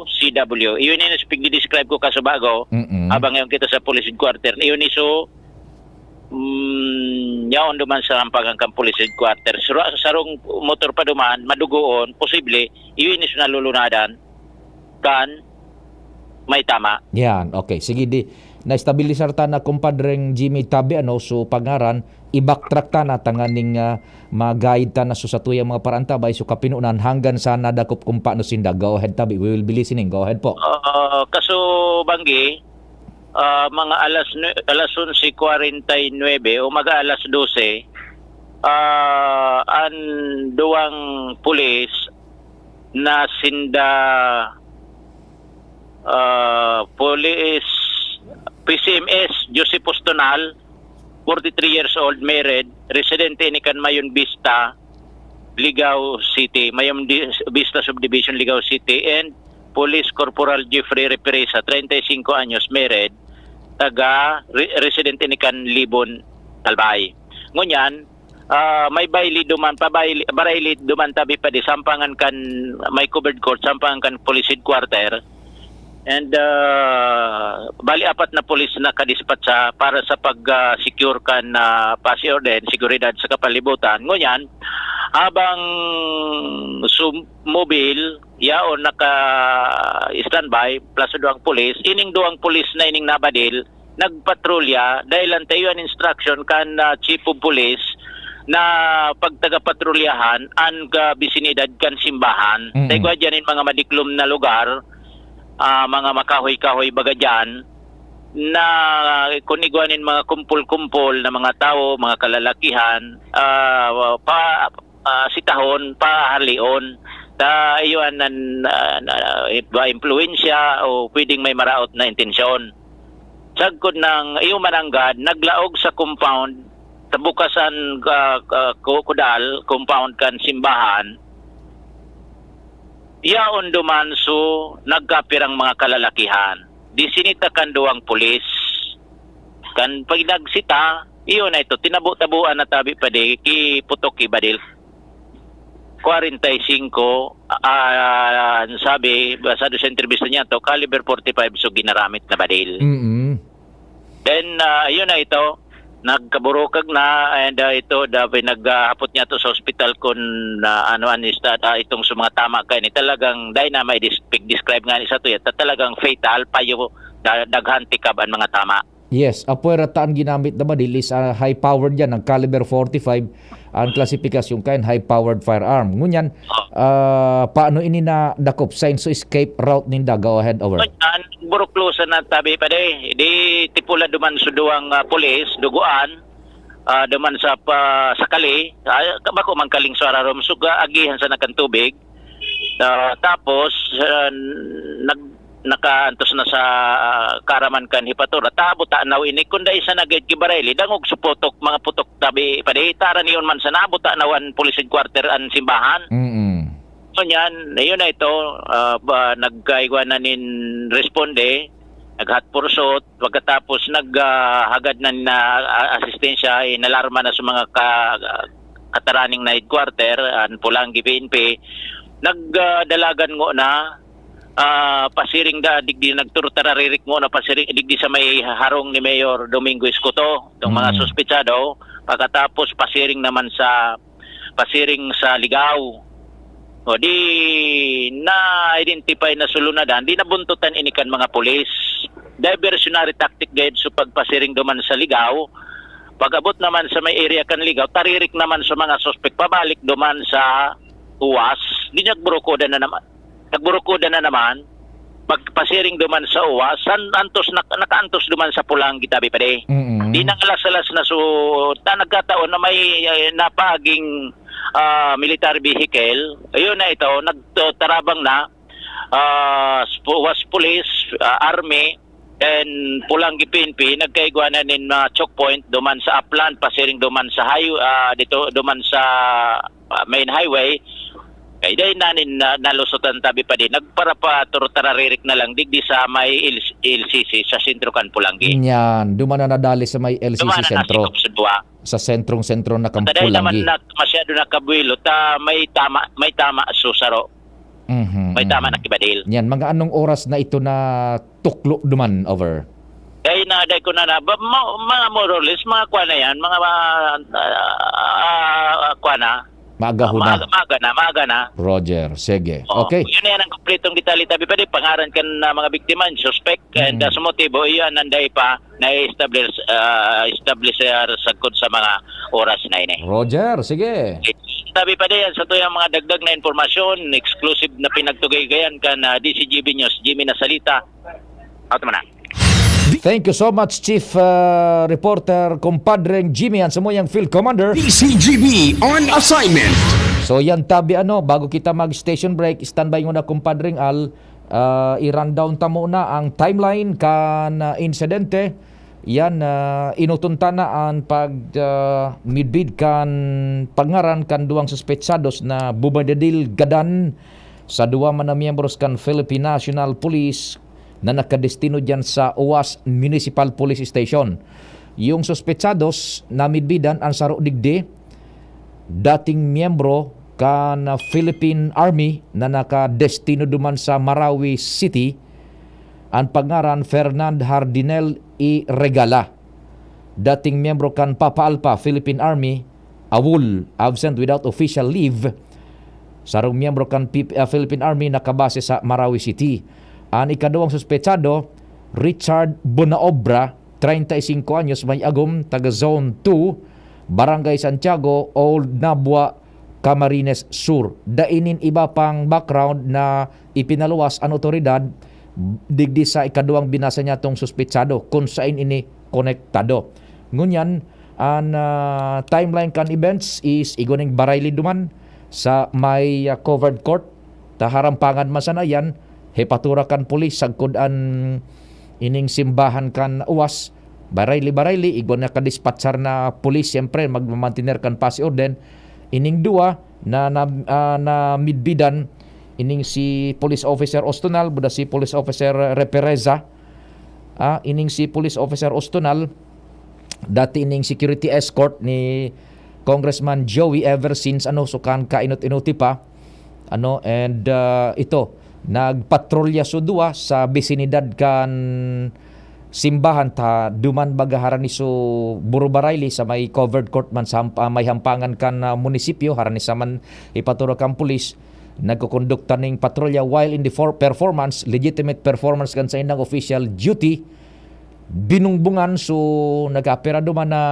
C W. Iyon yung pigdi-describe ko kaso bago, Mm-mm. habang ngayon kita sa police headquarter. Iyon iso, mm, yaon duman sa rampangan kan police headquarter. Sura-, sarong motor pa duman, madugoon, posible, iyon iso nalulunadan kan may tama. Yan, okay. Sige, di, na-estabilisar ta na, kumpadreng Jimmy, tabi, ano, so pangaran, i-backtrack ta na tanganing ah, ma-guide ta na so satuyang mga paraantabay, so kapinunan, hanggan sa nadakop kung paano sinda. Go ahead, tabi. We will be listening. Go ahead po. Ah, kaso banggi, ah, mga alas nue-, alas onse cuarenta y nueve o mag-aalas dose, ah, an duwang pulis na sinda, ah, pulis P C M S, Joseph Postonal, forty-three years old, married, residente ini kan Mayon Vista, Ligao City, Mayon Di-, Vista Subdivision, Ligao City, and Police Corporal Jeffrey Represa, treinta y cinco anyos, married, taga re-, residente ni kan Libon, Albay. Ngunyan, ah, may bayli duman, pabayli, barayli duman tabi pa di, sampangan kan may covered court, sampangan kan police headquarter. And ah, bali apat na pulis na kadispatsa para sa pag ah, secure kan ah, pasi orden, seguridad sa kapalibutan. Ngunyan, habang sumobil, yaon naka-standby, plus duwang pulis, ining duwang pulis na ining nabadil, nagpatrolya, dahil ang tayo an instruction kan ah, Chief of Police na pagtagapatrolyahan an ah, bisinidad kan simbahan. Mm. Tayo dyan in mga madiklom na lugar, ah, mga makahoy-kahoy baga dyan, na kun igwa nin mga kumpol-kumpol na mga tawo, mga kalalakihan, ah, pa, ah, sitahon, pahalion. Ta iyo an, an, ah, na, ba impluwensya o pwedeng may maraot na intensyon. Sagkod nang iyo mananggad, naglaog sa compound, sa bukasan, ah, ah, ku-, kudal, compound kan simbahan, yaon duman so nagkapirang mga kalalakihan. Di sinita kan duwang pulis. Kan pagdagsita, iyo na ito, tinabo-tabuan na tabi pa di, ki putok ki badil. Kwarenta y singko, ah, sabi, basado sa entrevista niya to, caliber forty-five, so ginaramit na badil. Mm-mm. Then, ah, yun na ito, nagkaburukag na, and ah, ito, da, pinaghapot niya to sa ospital kung ah, ano ang estado, ah, itong sa mga tama kaini. Talagang, dahil na may dis-, pig-describe nga ni sa tuya, ta-, talagang fatal, payo, da-, daghan tikab ang mga tama. Yes, apwera ta ang ginamit na badil is ah, high powered yan, ang caliber forty-five ang klasifikasyon kayan, high powered firearm. Ngunyan, ah, paano ini nadakop? Sa inso escape route ninda? Go ahead, over. Yan, buruklusan na tabi pa di. Di tipula duman sa duwang ah, pulis, duguan, ah, duman sa pa, sa kali, ah, bako man kaling sa ararom, suga, agihan sa nakan tubig. Ah, tapos, ah, nag, nakaantos na sa ah, karaman kan hipatura. Tabo tanaw ini, kung dai sa nagid gibarayli, dangog sa putok, mga putok tabi pa di, tara niyon man sa nabo tanaw an police headquarter, an simbahan. Mm-mm. So, niyan, ayun na ito, ah, ba, nagkaigwa na nin responde, nag-hot pursuit, pagkatapos nag, ah, hagad na na ah, asistensya, inalarma na sa mga ka, kataraning na headquarter, an Pulang P N P, nagdalagan ngo na, ah, pasiring da, digdi nagturtararirik ngo na pasiring, digdi sa may harong ni Mayor Domingo Escoto, itong mga Mm. suspetsado, pagkatapos pasiring naman sa pasiring sa Ligao. O di na-identify na sulunadan, di nabuntutan ini kan mga pulis. Diversionary tactic gayud sa pagpasiring duman sa Ligao. Pag-abot naman sa may area kan Ligao, taririk naman sa mga suspek pabalik duman sa Uwas. Di nagburukodan na naman. Nagburukodan na naman. pagpasiring duman sa uwas, san-, antos, nak-, nakaantos duman sa Pulang gitabi pa di. Mm. Di nang alas-alas na su-, ta nagkataon na may, eh, napaging, ah, military vehicle. Ayun na ito, nagtatarabang na, ah, sp-, was police, ah, army, and Pulang P N P, nagkaigwa na nin mga choke point duman sa Upland, pasiring duman sa high-, ah, dito, duman sa, ah, main highway. Kaya dahil na nin, na, nalusutan tabi pa din, nagparapatur tararirik na lang digdi sa may L-, L C C, sa sentro kan Pulanggi. Yan, duman na nadali sa may L C C Duman na sentro. Nasikop sa duwa. Sa sentrong-sentro na kan Pulanggi. Dahil naman na masyado nakabuwilo, ta may tama, may tama susaro. Mhm, May tama mhm. na kibadil. Yan, mga anong oras na ito na tuklo duman, over? Kaya na, dahil ko na na, ba, ma-, mga more or less, mga kwa na yan, mga, ah, ah, ah, kwa na. Maaga ho na. Maaga, maaga na, maaga na. Roger, sige. Oo. Okay. Yun na yan ang kompletong detalye. Tabi pa di, pangaran kan, ah, mga biktima, suspect, and, Mm. ah, sa motibo, iyan ang dai pa na-establish, ah, establish, ah, sagkod sa mga oras na ini. Roger, sige. Tabi pa di yan, sa tuyang mga dagdag na impormasyon, exclusive na pinagtugay gayan kan, ah, D C G B News, Jimmy Nasalita. Out mo na. Thank you so much, Chief, uh, Reporter, Compadreng Jimmy, ang samuyang Field Commander. D C G B on assignment. So yan, tabi, ano, bago kita mag-station break, standby muna, Compadreng Al. Uh, i-rundown ta muna ang timeline kan, uh, insidente. Yan, uh, inuton ta na an pag, uh, midbid kan pangaran kan duwang suspetsados na bumabadil gadan sa duwa man na miyembros kan Philippine National Police na nakadestino diyan sa Oas Municipal Police Station. Yung suspetsados na midbidan, ang saro digdi, dating miyembro kan Philippine Army na nakadestino duman sa Marawi City, ang pangaran Fernand Hardinel E. Regala. Dating miyembro kan Papa Alpa, Philippine Army, AWUL, absent without official leave. Sarong miyembro kan P-, ah, Philippine Army nakabase sa Marawi City. An ikaduwang suspetsado, Richard Bonaobra, treinta y cinco anyos, may agom, taga Zone two, Barangay Santiago, Old Nabua, Camarines Sur. Dai nin iba pang background na ipinaluwas an otoridad digdi sa ikaduwang binasa niyatong suspetsado, kun saen ini konektado. Ngunyan, an, ah, timeline kan events is igwa ning barayli duman sa may, ah, covered court. Ta harampangan man sana iyan, hepatura kan pulis sagkod an ining simbahan kan Oas, barayli-barayli, igwa na kadispatchar na pulis, siyempre, magmamantener kan pasi orden. Ining duwa na, na, ah, na midbidan, ining si Police Officer Ostonal, buda si Police Officer Repereza. Ah, ining si Police Officer Ostonal, dati ining security escort ni Congressman Joey ever since, ano, sukan kainot-inoti pa. Ano, and, ah, ito, nagpatrolya so duwa sa bisinidad kan simbahan ta duman baga harani so Burubarayli sa may covered court man sa hamp-, ah, may hampangan kan, ah, munisipyo, harani sa man ipaturo kan pulis, nagkukondukta ning patrolya while in the for-, performance, legitimate performance kan saindang official duty, binungbungan so nagkapira duman na,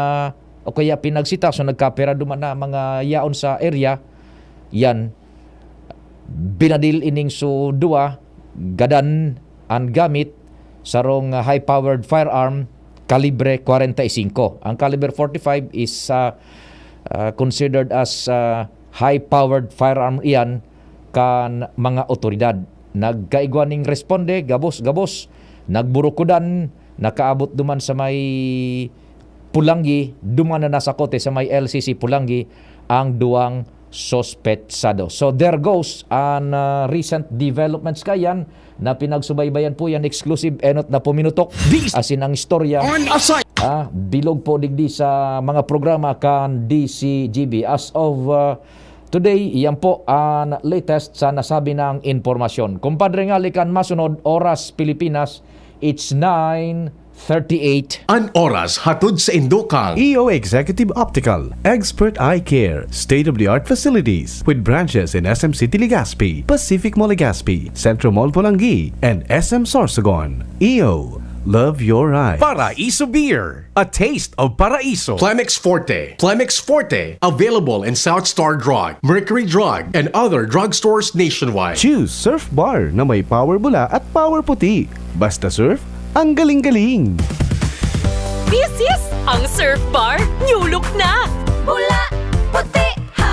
o kaya pinagsita so nagkapira duman na mga yaon sa area, yan, binadil ining so duwa, gadan an gamit, sarong, ah, high-powered firearm, kalibre kwarenta y cinco. Ang caliber forty-five is, ah, ah, considered as, ah, high-powered firearm iyan kan mga otoridad. Nagkaigwa ning responde, gabos-gabos, nagburukudan, nakaabot duman sa may Pulanggi, duman na nasa kote sa may L C C Pulanggi ang duwang suspetsado. So there goes an, ah, recent developments kayan na pinagsubaybayan po yan, exclusive, enot na po minutok. This Asin ang istorya, on a side. Ah, bilog po digdi sa mga programa kan D C G B. As of, ah, today, iyan po ang latest sa nasabi ng impormasyon. Kumpadre, nga likan masunod, oras Pilipinas, it's nine thirty-eight. An oras hatod sa Indokang. E O Executive Optical, expert eye care, state-of-the-art facilities, with branches in S M City Legazpi, Pacific Mall Legazpi, Centro Mall Polangui, and S M Sorsogon. E O, Love your eyes. Paraiso Beer, a taste of Paraiso. Plemex Forte. Plemex Forte, available in South Star Drug, Mercury Drug, and other drugstores nationwide. Choose Surf Bar na may power bula at power puti. Basta surf, ang galing-galing. This is ang Surf Bar New Look na! Bula, puti, ha!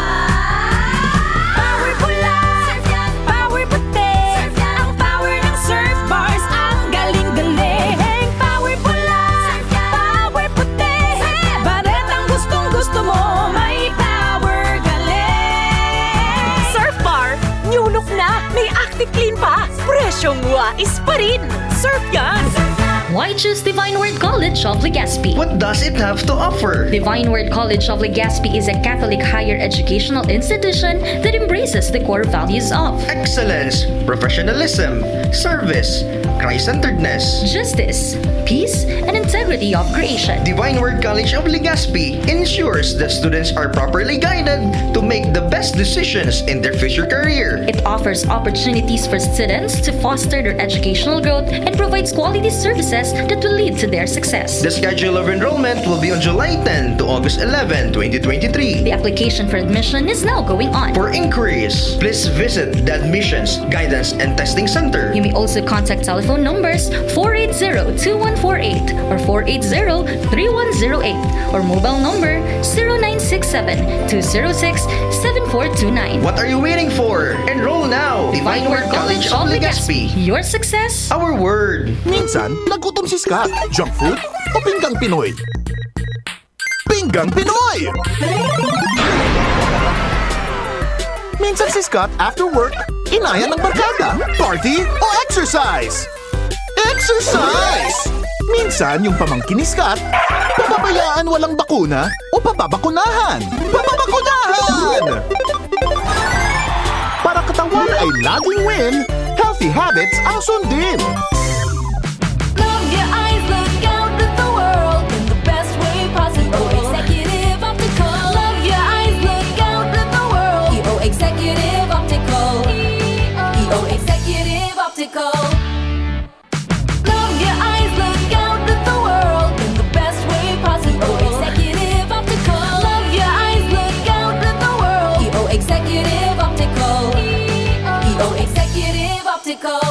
Power bula! Surf yan! Power puti! Surf yan! Ang power ng Surf Bars, ang galing-galing! Power bula! Surf yan! Power puti! Surf yan! Baretang gustong-gusto mo, may power galing! Surf Bar New Look na! May Active Clean pa! Presyong wais pa rin! Surf yan! Why choose Divine Word College of Legazpi? What does it have to offer? Divine Word College of Legazpi is a Catholic higher educational institution that embraces the core values of Excellence, professionalism, service, Christ-centeredness. Justice, peace, and integrity of creation. Divine Word College of Legazpi ensures that students are properly guided to make the best decisions in their future career. It offers opportunities for students to foster their educational growth and provides quality services that will lead to their success. The schedule of enrollment will be on July ten to August eleven, twenty twenty-three. The application for admission is now going on. For inquiries, please visit the Admissions, Guidance, and Testing Center. You may also contact telephone numbers four eight zero two one four eight or four eight zero three one zero eight or mobile number zero nine six seven two zero six seven four two nine. What are you waiting for? Enroll now! Divine Word College of Legazpi. Your success, Our word! Minsan, nagutom si Scott. Junk food o pinggang Pinoy? Pinggang Pinoy! Minsan si Scott after work, inaya ng barkada, party o exercise? Exercise! Minsan yung pamangkin ni Scott, pababayaan walang bakuna o pababakunahan? Pababakunahan! Para katawan ay laging win, healthy habits ang sundin. Love your eyes, look out at the world in the best way possible. Executive Optical. Love your eyes, look out at the world. E O Executive Optical. E O Executive Optical. Love your eyes, look out at the world in the best way possible. E O Executive Optical. Love your eyes, look out at the world. E O Executive Optical. E O Executive Optical.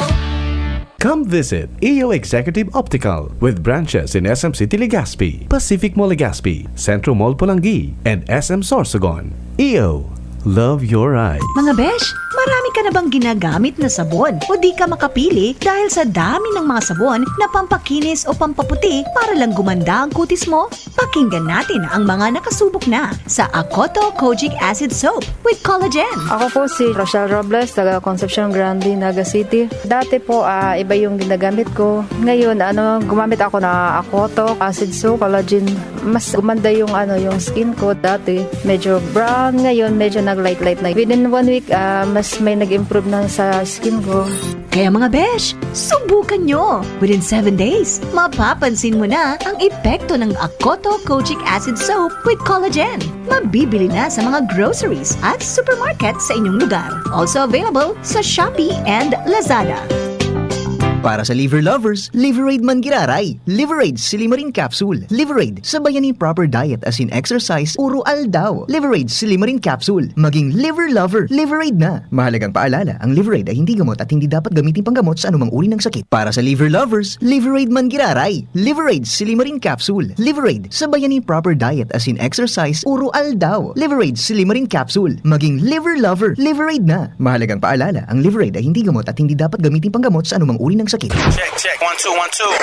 Come visit E O Executive Optical with branches in S M City Legazpi, Pacific Mall Legazpi, Centro Mall Polangui, and S M Sorsogon. E O, love your eyes. Mga besh, marami ka na bang ginagamit na sabon o di ka makapili dahil sa dami ng mga sabon na pampakinis o pampaputi para lang gumanda ang kutis mo? Pakinggan natin ang mga nakasubok na sa Akoto Kojic Acid Soap with Collagen. Ako po si Rochelle Robles, taga Concepcion Grande, Naga City. Dati po, ah, iba yung ginagamit ko. Ngayon, ano, gumamit ako na Akoto, acid soap, collagen. Mas gumanda yung, ano, yung skin ko. Dati, medyo brown. Ngayon, medyo nag-light-light na. Within one week, ah, mas may nag-improve na sa skin ko. Kaya mga besh, subukan nyo! Within seven days, mapapansin mo na ang epekto ng Akoto Kojic Acid Soap with Collagen. Mabibili na sa mga groceries at supermarket sa inyong lugar. Also available sa Shopee and Lazada. Para sa liver lovers, Liveraid man giraray. Liveraid Silimarin Capsule. Liveraid, sabayan ni proper diet as in exercise, uro aldaw. Liveraid Silimarin Capsule. Maging liver lover. Liveraid na. Mahalagang paalala, ang Liveraid ay hindi gamot at hindi dapat gamitin panggamot sa anumang uri ng sakit. Para sa liver lovers, Liveraid man giraray. Liveraid Silimarin Capsule. Liveraid, sabayan ni proper diet as in exercise, uro aldaw. Liveraid Silimarin Capsule. Maging liver lover. Liveraid na. Mahalagang paalala, ang Liveraid ay hindi gamot at hindi dapat gamitin panggamot sa anumang uri ng sakit. Check, check. One, two, one, two.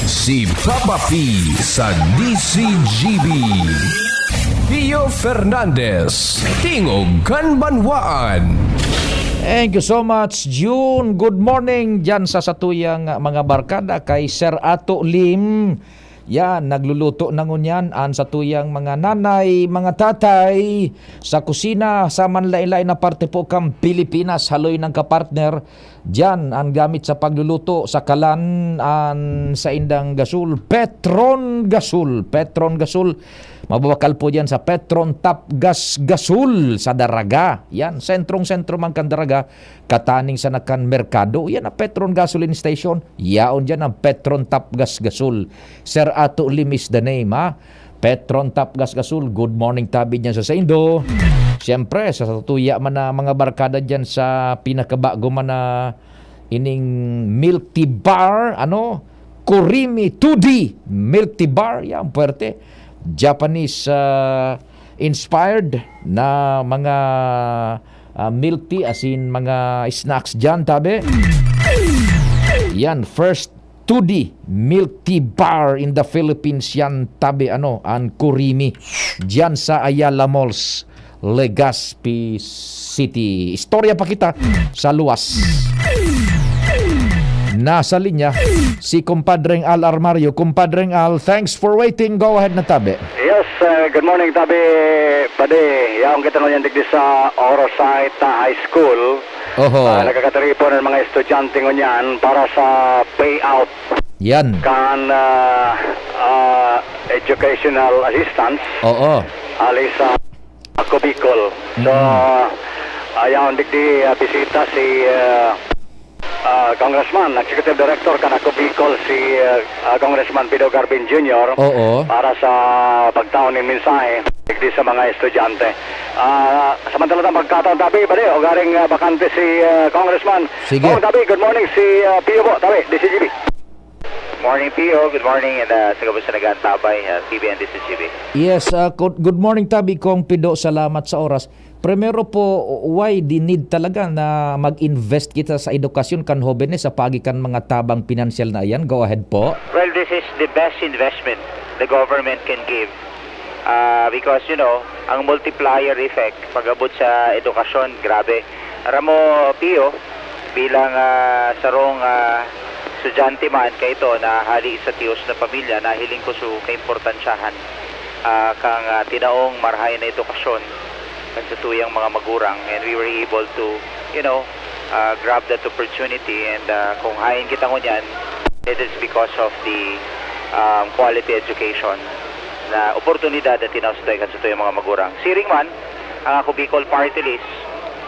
Si Papa P sa D C G B. Theo Fernandez, Tingog kan Banwaan. Thank you so much, June. Good morning dyan sa satuyang mga barkada kay Sir Ato Lim. Yan, nagluluto na ngunyan an satuyang mga nanay, mga tatay sa kusina sa manlain-lain na parte po kan Pilipinas. Haloy nang kapartner, diyan an gamit sa pagluluto, sa kalan an saindang gasol, Petron Gasol. Petron Gasol, mababakal po diyan sa Petron Top Gas Gasol sa Daraga. Yan, sentrong-sentro man kan Daraga, kataning sa nakan merkado. Yan ang Petron Gasoline Station. Yaon diyan ang Petron Top Gas Gasol. Sir Ato Lim is the name, ha? Petron Top Gas Gasol, good morning tabi diyan sa saindo. Siyempre, sa satuya man na mga barkada diyan sa pinakabago man na ining milk tea bar, ano? Kurimi two D milk tea bar, yan, puwerte. Japanese, ah, inspired na mga, ah, milk tea, as in mga snacks diyan, tabi. Yan, first two D milk tea bar in the Philippines yan, tabi, ano, an Kurimi. Diyan sa Ayala Malls, Legazpi City. Istorya pa kita sa luwas. Nasa linya si Kumpadreng Al Armario. Kumpadreng Al, thanks for waiting. Go ahead na, tabi. Yes, uh, good morning, tabi. Padi, yaon kita ngunyan digdi sa Orosite High School. Oho. Ah, nagkakatiripon ang mga estudyante ngunyan para sa payout Yan. kan, ah, ah, educational assistance Oo. ali sa Ako Bicol. So, Mm. ah, yaon digdi, ah, bisita si, ah, ah, Congressman, Executive Director kan Ako Bicol, si, ah, ah, Congressman Pido Garbin Junior Oo. para sa pagtaon nin mensahe digdi sa mga estudyante. Ah, samantala ta pagkataon, tabi, bali, ugaring, ah, bakante si, ah, Congressman. Sige. Kong, tabi, good morning, si, ah, Pio po, tabi, D C G B. Morning, Pio. Good morning, and, ah, sa gabos na nag-aantabay, ah, T V and D C G B. Yes, ah, good, good morning, tabi, Kong Pido. Salamat sa oras. Primero po, why the need talaga na mag-invest kita sa edukasyon kan hobenes sa pagi kan mga tabang pinansyal na iyan? Go ahead po. Well, this is the best investment the government can give. Ah, because, you know, ang multiplier effect pag-abot sa edukasyon, grabe. Aram mo, Pio, bilang, ah, sarong, ah, estudyante man kaito na hali sa tios na pamilya, nahiling ko so kaimportansyahan, ah, kan, ah, tinaong marahay na edukasyon kan satuyang mga magurang, and we were able to, you know, ah, grab that opportunity, and, ah, kung haen kita ngunyan, it is because of the, um, quality education na oportunidad na tinao sa kan satuyang mga magurang. Siring man, ang Ako Bicol Party List,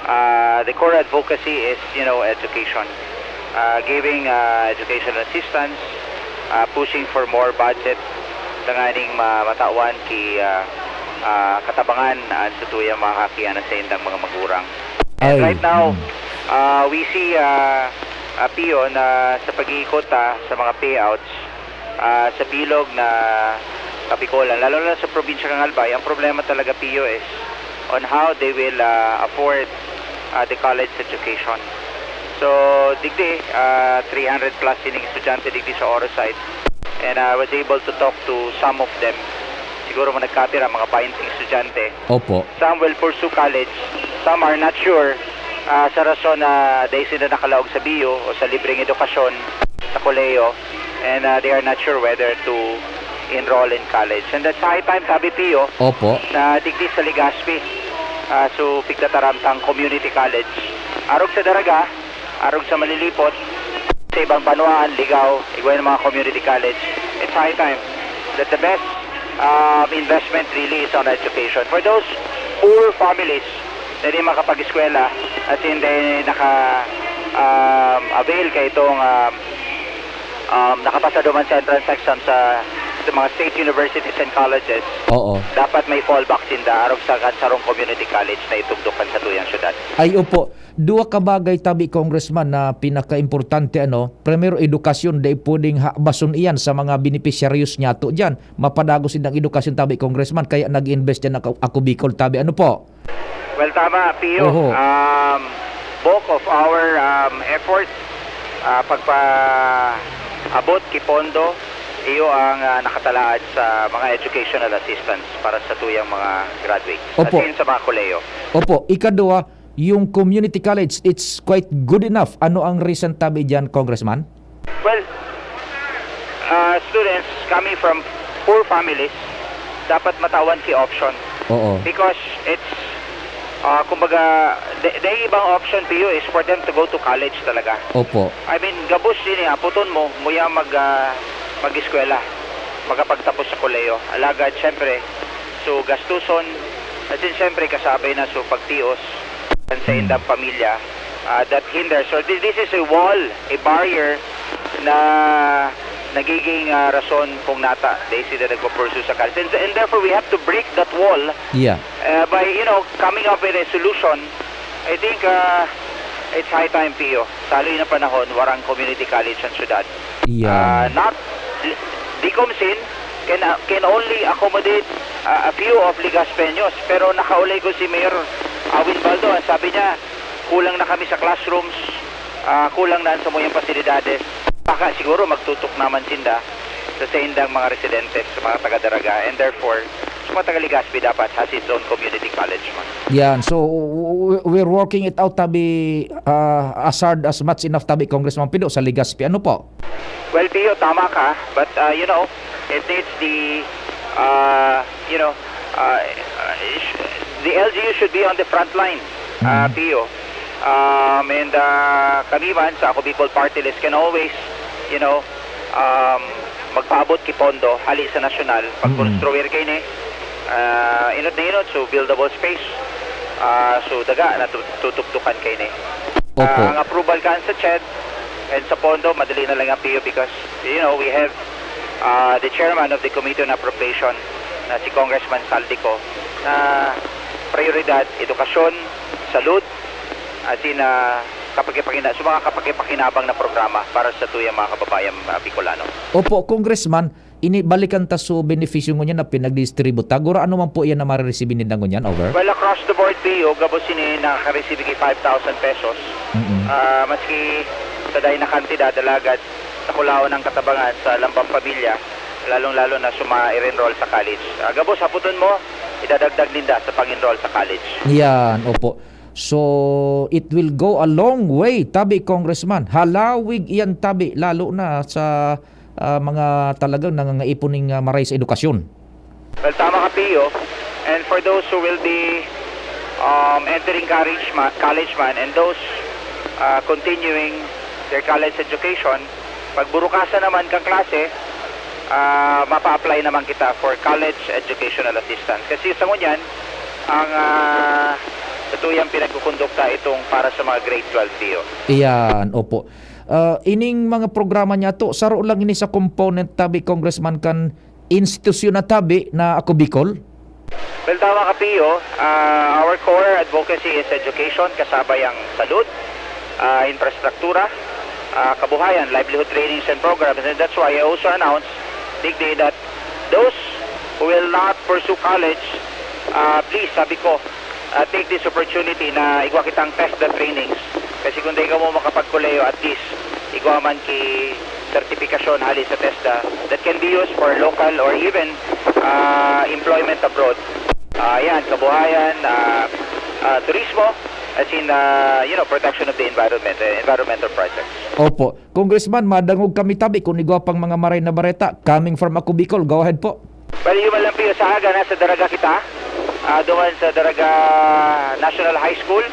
ah, the core advocacy is, you know, education. Ah, giving, ah, educational assistance, ah, pushing for more budget, tanganing ma-, matawan ki, ah, ah, katabangan an satuyang mga kakiana sa indang mga magurang. And Ay, right now, mm. ah, we see, ah, ah, Pio, na sa pag-iikot, ah, sa mga payouts, ah, sa bilog na Kapikolan, lalo na sa probinsya kan Albay, ang problema talaga, Pio, is on how they will, ah, afford, ah, the college education. So, digdi, ah, three hundred plus ining estudyante digdi sa Orosite. And I was able to talk to some of them. Siguro mga nagkapira, mga baynte estudyante. Opo. Some will pursue college. Some are not sure, ah, sa rason na dai sila nakalaog sa biyo o sa libreng edukasyon sa kolehiyo. And, ah, they are not sure whether to enroll in college. And that's high time, sabi Pio, Opo. na digdi sa Legazpi, ah, so pigtataram tang community college. Arog sa Daraga, arog sa Malilipot, sa ibang banwaan, Ligao, igwa ng mga community college. It's high time that the best, um, investment really is on education. For those poor families na di makapag-eskwela, as in, di naka, um, avail kaitong, um, um, nakapasa duman sa entrance exam sa, sa mga state universities and colleges, Oo. dapat may fallback sinda arog sa kansarong community college na itugdok kan satuyang syudad. Ay, opo. Duwa ka bagay tabi, Congressman, na pinakaimportante, ano, primero, edukasyon, dai pwedeng habason iyan sa mga benepisyaryo niyato diyan. Mapadagos sindang edukasyon tabi, Congressman, kaya nag-invest diyan ako, Ako Bicol tabi. Ano po? Well, tama, Pio. Oho. Um, bulk of our, um, efforts, ah, pagpaabot ki pondo, iyo ang, ah, nakatalaad sa mga educational assistance para sa tuyang mga graduates. Opo. As in, sa mga kolehiyo. Opo. Ikaduha, yung community college, it's quite good enough. Ano ang reason tabi diyan, Congressman? Well, Uh, students coming from poor families, dapat matawan ki option. Oo. Because it's, uh, kumbaga, the, the ibang option, Pio, is for them to go to college talaga. Opo. I mean, gabos ini, aputon mo, muya mag, ah, mag-eskwela, makapagtapos sa kolehiyo. Alagad, syempre, so gastuson, at yun, syempre, kasabay na so pagtios kan sa indang pamilya, ah, that hinders. So, thi-, this is a wall, a barrier na nagiging, ah, rason kung nata they see that nagpo-pursue sa college. And, and therefore, we have to break that wall, yeah, uh, by, you know, coming up with a solution. I think, uh, it's high time, Pio. Sa haloy na panahon, warang community college ang syudad. Yeah. Uh, not, Dicomsin can, uh, can only accommodate, uh, a few of Legazpeños. Pero nakaulay ko si Mayor Awin Baldo, ang sabi niya, kulang na kami sa classrooms, uh, kulang na ang samuyang pasilidades. Baka siguro magtutok naman sinda sa saindang mga residentes, sa mga taga-Daraga, and therefore, sa mga taga-Legazpi dapat has its own community college man. Yan. So, w-, w-, we're working it out, tabi, ah, as hard as much enough, tabi, Congressman Pido, sa Legazpi. Ano po? Well, Pio, tama ka. But, uh, you know, it needs the, uh, you know, uh, sh-, the L G U should be on the front line, uh, Pio. Um, and, uh, kami man sa Ako Bicol Party List can always, you know, um, magpaabot ki pondo hali sa nasyonal, pagkonstruir kaini, ah, inot na inot, so buildable space, ah, so daga na tu-, tutugtukan kaini. Opo. Ah, ang approval kan sa CHED and sa pondo, madali na lang ang, Pio, because, you know, we have, ah, the chairman of the Committee on Appropriation na si Congressman Saldico, na prioridad, edukasyon, salud, as in, ah, kapakipakina-, sa mga kapakipakinabang na programa para sa tuyang mga kababayan, ah, Bicolano. Opo, Congressman, ini, balikan ta so benepisyo ngunyan na pinagdistribut ta. Gurano man po iyan na mareresibin ninda ngunyan, over? Well, across the board, Pio, gabos ini nakaresibig ki five thousand pesos. Mm-mm. Ah, maski sa dai na kantidad, alagad sa kulawan ng katabangan sa lambang pamilya, lalong-lalo na sa mga i-enroll sa college. Ah, gabos, haputon mo, idadagdag ninda sa pang-enroll sa college. Yan, opo. So, it will go a long way, tabi, Congressman. Halawig iyan, tabi, lalo na sa, ah, mga talagang nangangaipon ning, ah, maray sa edukasyon. Well, tama ka, Pio. And for those who will be, um, entering college ma-, college man, and those, uh, continuing their college education, pagburukasan naman kang klase, ah, mapa-apply naman kita for college educational assistance. Kasi sa ngunyan, ang, ah, sa tuyang pinagkukondukta itong para sa mga grade twelve, Pio. Iyan, opo. Ah, ining mga programa niya to, saro lang ini sa component, tabi, Congressman, kan institusyon na tabi na Ako Bicol? Well, tama ka, Pio. Ah, our core advocacy is education, kasabay ang salud, ah, infrastruktura, ah, kabuhayan, livelihood trainings and programs. And that's why I also announced digdi that those who will not pursue college, ah, please, sabi ko, ah, take this opportunity na igwa kitang TESDA trainings. Kasi kung di ka mo makapagkolehiyo, at least, igwa man ki sertifikasyon hali sa TESDA that can be used for local or even, ah, employment abroad. Ah, yan, kabuhayan, ah, ah, turismo, as in, ah, you know, protection of the environment, eh, environmental projects. Opo. Congressman, madangog kami tabi kun igwa pang mga maray na bareta coming from Ako Bicol. Go ahead po. Well, iyo man lang, Pio, sa aga, nasa Daraga kita. Ah, duman sa Daraga National High School.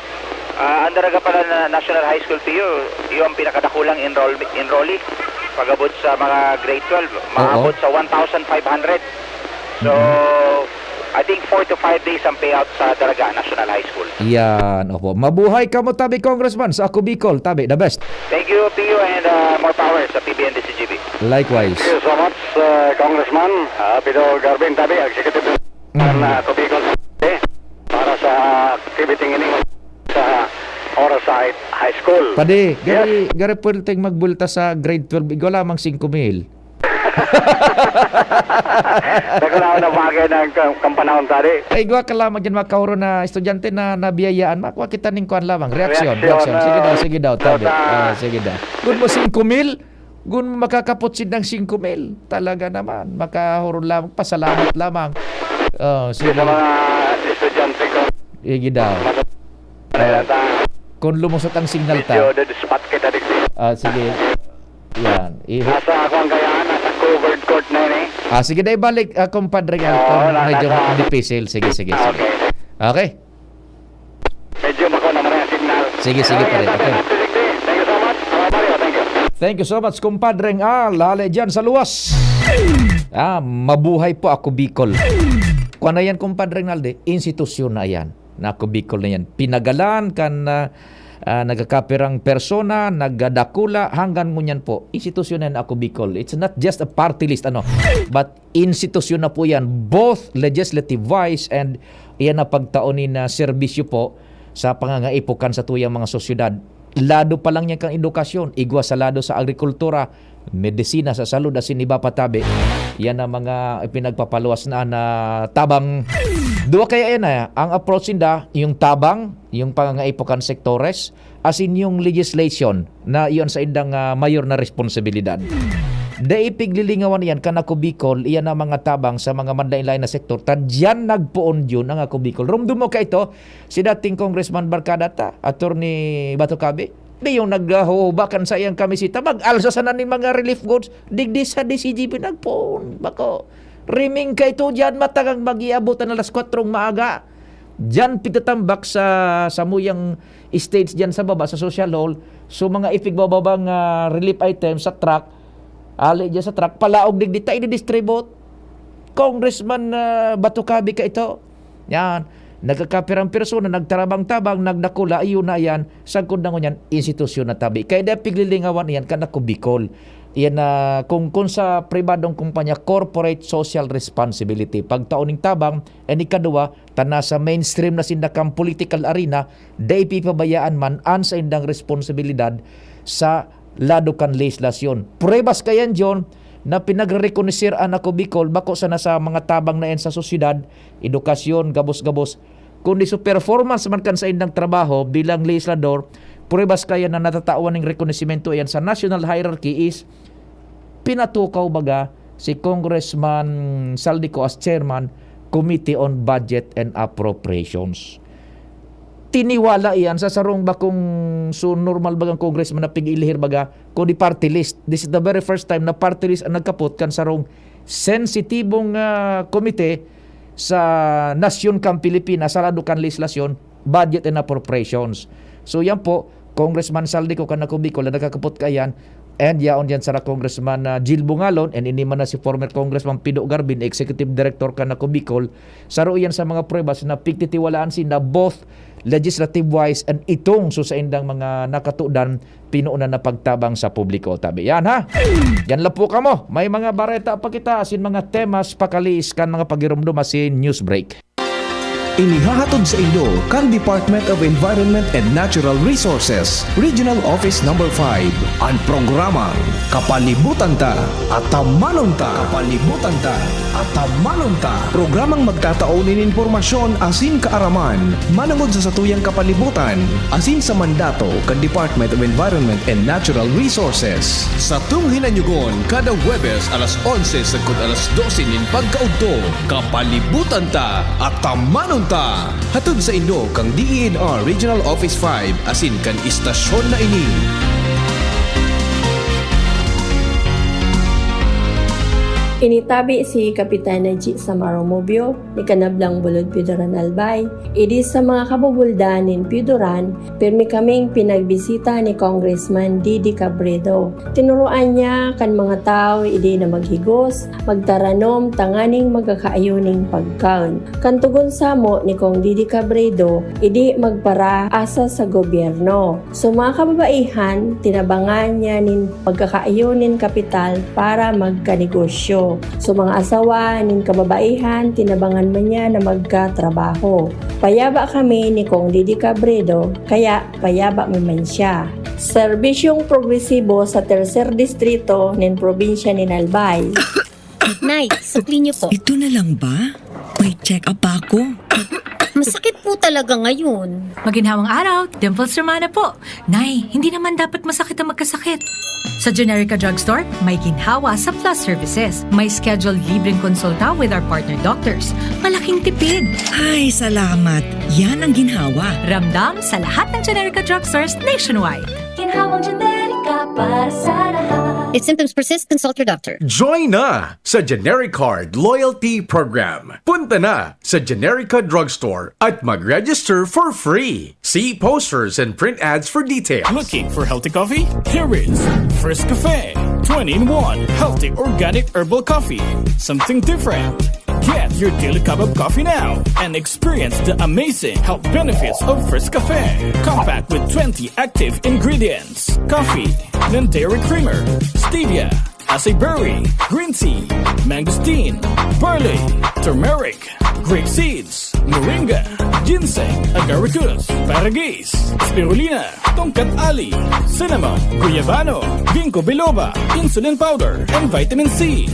Ah, ang Daraga pala na National High School, Pio, iyo ang pinakadakulang enroll-, enrollee. Pag-abot sa mga grade twelve, maabot sa one thousand five hundred. So, I think four to five days ang payout sa Daraga National High School. Yan, opo. Mabuhay kamo tabi, Congressman, sa Ako Bicol, tabi, the best. Thank you, Pio, and, uh, more power sa P B N D C G B. Likewise. Thank you so much, uh, Congressman, uh, Pido Garvin, tabi, Executive Mm. ng, uh, Ako Bicol, eh, para sa activity ngini sa Orasite High School. Padi, Yes. gari, gari pwede tayong magbulta sa grade twelve, igwa lamang singko mil. Nagkalaon na bagay ng kam-, kampanahon, pare. Ay, igwa ka lamang dyan, mga kauro na estudyante na nabiyayaan. Makuha kita ning kuwan lamang. Reaksyon, Reaksyon, reaksyon. Sige ah, daw, sige daw, so tabi. sa Ah, sige daw. Gun mo singko mil, gun mo makakapot sindang singko mil. Talaga naman, makahuro lamang, pasalamat lamang. Oh, sige. Sa mga estudyante ko. Sige daw. Ano Ah, yan, ta? kung lumusot ang signal ta. Medyo dead spot kita digdi. Ah, sige. Yan. I- Nasa ako ang gayaan, nasa ko. Covered court na yun eh. Ah, sige, dai balik, ah, kumpadre, ah, Oo, kung na-, medyo nasa- dipisil. Sige, sige, Ah, sige. Okay. Okay. Medyo mako na mga signal. Sige, sige, pare. Okay. Thank you so much. Salamat, Mario. Thank you. Thank you so much, kumpadreng Al. Hale dyan sa luwas. Ah, mabuhay po ako, Bicol. Kung ano yan, kumpadreng Naldi, institusyon na yan. Na ako, Bicol na yan. Pinagalan kan, ah, ah, nagkakapirang persona, nagdakula, hanggang ngunyan po. Institusyon na yan, ako, Bicol. It's not just a party list, ano, but institusyon na po yan, both legislative wise and iyan na pagtao ni na serbisyo po sa pangangaipokan sa tuyang mga sosyedad. Lado pa lang yan kang edukasyon, igwa sa lado sa agrikultura, medisina, sa salud, asin iba pa tabi. Yan ang mga pinagpapaluwas na, na tabang. Duwa kaya yan, ah, ang approach ninda, yung tabang, yung pangangaipokan sektores, asin yung legislation na iyon sa indang, ah, mayor na responsibilidad. Dai piglilingawan iyan kan Ako Bicol, iyan ang mga tabang sa mga manlain-lain na sektor. Ta diyan nagpoon yun ang Ako Bicol. Rumdum mo ka ito, si dating Congressman Barcada ta, Attorney Bato Cabe. Di yung naghuhuba kan sa iyang kamisita, mag-alsa sana ning mga relief goods. Digdi sa D C G P nagpoon. Bako, riming ka ito diyan, matagang mag-iabot ang alas kwatrong maaga. Diyan pigtatambak sa samuyang stage diyan sa baba, sa social hall. So, mga ipigbababang, ah, relief items sa truck, ali diyan sa truck, palaog digdi ta, i-distribute. Congressman, ah, Bato Cabe ka ito. Yan. Nagkakapirang persona, nagtarabang-tabang, nagdakula, ayun na yan. Sagkod na ngunyan, institusyon na tabi. Kaya di piglilingawan yan, kan Ako Bicol. Yan na, kung, kung sa pribadong kumpanya, corporate social responsibility. Pagtao ning tabang, and ikaduwa, ta nasa mainstream na sinda kan political arena, dai pipabayaan man an saindang responsibilidad sa lado kan lehislasyon. Pruebas kayan, John, na pinagrerekonoser an Ako Bicol, bako sana sa mga tabang na yan sa sosyedad, edukasyon, gabos-gabos, kundi sa performance man kan saindang trabaho bilang lehislador, pruebas kaya na natatawan ning rekonosimento yan sa national hierarchy is pinatukaw baga si Congressman Zaldy Co as chairman, Committee on Budget and Appropriations. Tiniwala iyan sa sarong bakong, so, normal bagang congressman na pig-ilihir baga, kundi party list. This is the very first time na party list ang nagkapot kan sarong sensitibong, ah, komite sa nasyon kang Pilipinas, sa lado kan lehislasyon, budget and appropriations. So, yan po, Congressman Zaldy Co kan Ako Bicol na nakakapot kaiyan, and yaon diyan sara Congressman, ah, Jil Bungalon, and ini man na si former Congressman Pido Garbin, Executive Director kan Ako Bicol, saro iyan sa mga pruebas na pigtitiwalaan sinda both legislative wise and itong so saindang mga nakatudan, pinuunan na pagtabang sa publiko. Tabi yan, ha? Yan lang po kamo. May mga bareta pa kita asin mga temas pakaliis kan mga pagirumdom asin news break. Inihahatod saindo kan Department of Environment and Natural Resources, Regional Office Number five, an programang Kapalibutan Ta, Atamanon Ta. Kapalibutan Ta, Atamanon Ta. Programang magtatao nin impormasyon asin kaaraman manongod sa satuyang kapalibutan asin sa mandato kan Department of Environment and Natural Resources. Satong hinanyugon kada Huwebes alas onse sagkod alas dose nin pagkaudto. Kapalibutan Ta, Atamanon Ta. Hatod saindo kan D E N R Regional Office five asin kan istasyon na ini. Ini tabi si Kapitan Najee Samaro Mobio, ni Kanablang Bulod Piodoran Albay. Idi sa mga kabubuldan nin Piodoran, pirmi kaming pinagbisita ni Congressman Didi Cabredo. Tinuroan niya kan mga tawo idi na maghigos, magtaranom tanganing magkakaayo nin pagkaon. Kan togon samo ni Cong Didi Cabredo, idi magparaasa sa gobyerno. So, mga kababaihan, tinabangan niya nin magkakaayo nin kapital para magkanegosyo. So, mga asawa nin kababaihan, tinabangan man niya na magkatrabaho. Payaba kami ni Cong Didi Cabredo, kaya payaba mi man siya. Serbisyong progresibo sa Tercer Distrito nin probinsya nin Albay. Nay, sukli niyo po. Ito na lang ba? May check-up pa ako. Masakit po talaga ngayon. Maginhawang araw, Dimples Romana po. Nay, hindi naman dapat masakit ang magkasakit. Sa Generica Drugstore, may ginhawa sa Plus Services. May scheduled libreng konsulta with our partner doctors. Malaking tipid! Ay, salamat. Yan ang ginhawa. Ramdam sa lahat ng Generica Drugstores nationwide. Ginhawang Generica para sa lahat. If symptoms persist, consult your doctor. Join na sa Generic Card Loyalty Program. Punta na sa Generica Drugstore at mag-register for free. See posters and print ads for details. Looking for healthy coffee? Here is First Cafe, twenty-in-one healthy organic herbal coffee. Something different. Get your daily cup of coffee now and experience the amazing health benefits of First Cafe. Compact with twenty active ingredients: coffee, non-dairy creamer, stevia, acai berry, green tea, mangosteen, barley, turmeric, grape seeds, moringa, ginseng, agaricus, paragis, spirulina, tongkat ali, cinnamon, guyabano, ginkgo biloba, insulin powder, and vitamin C.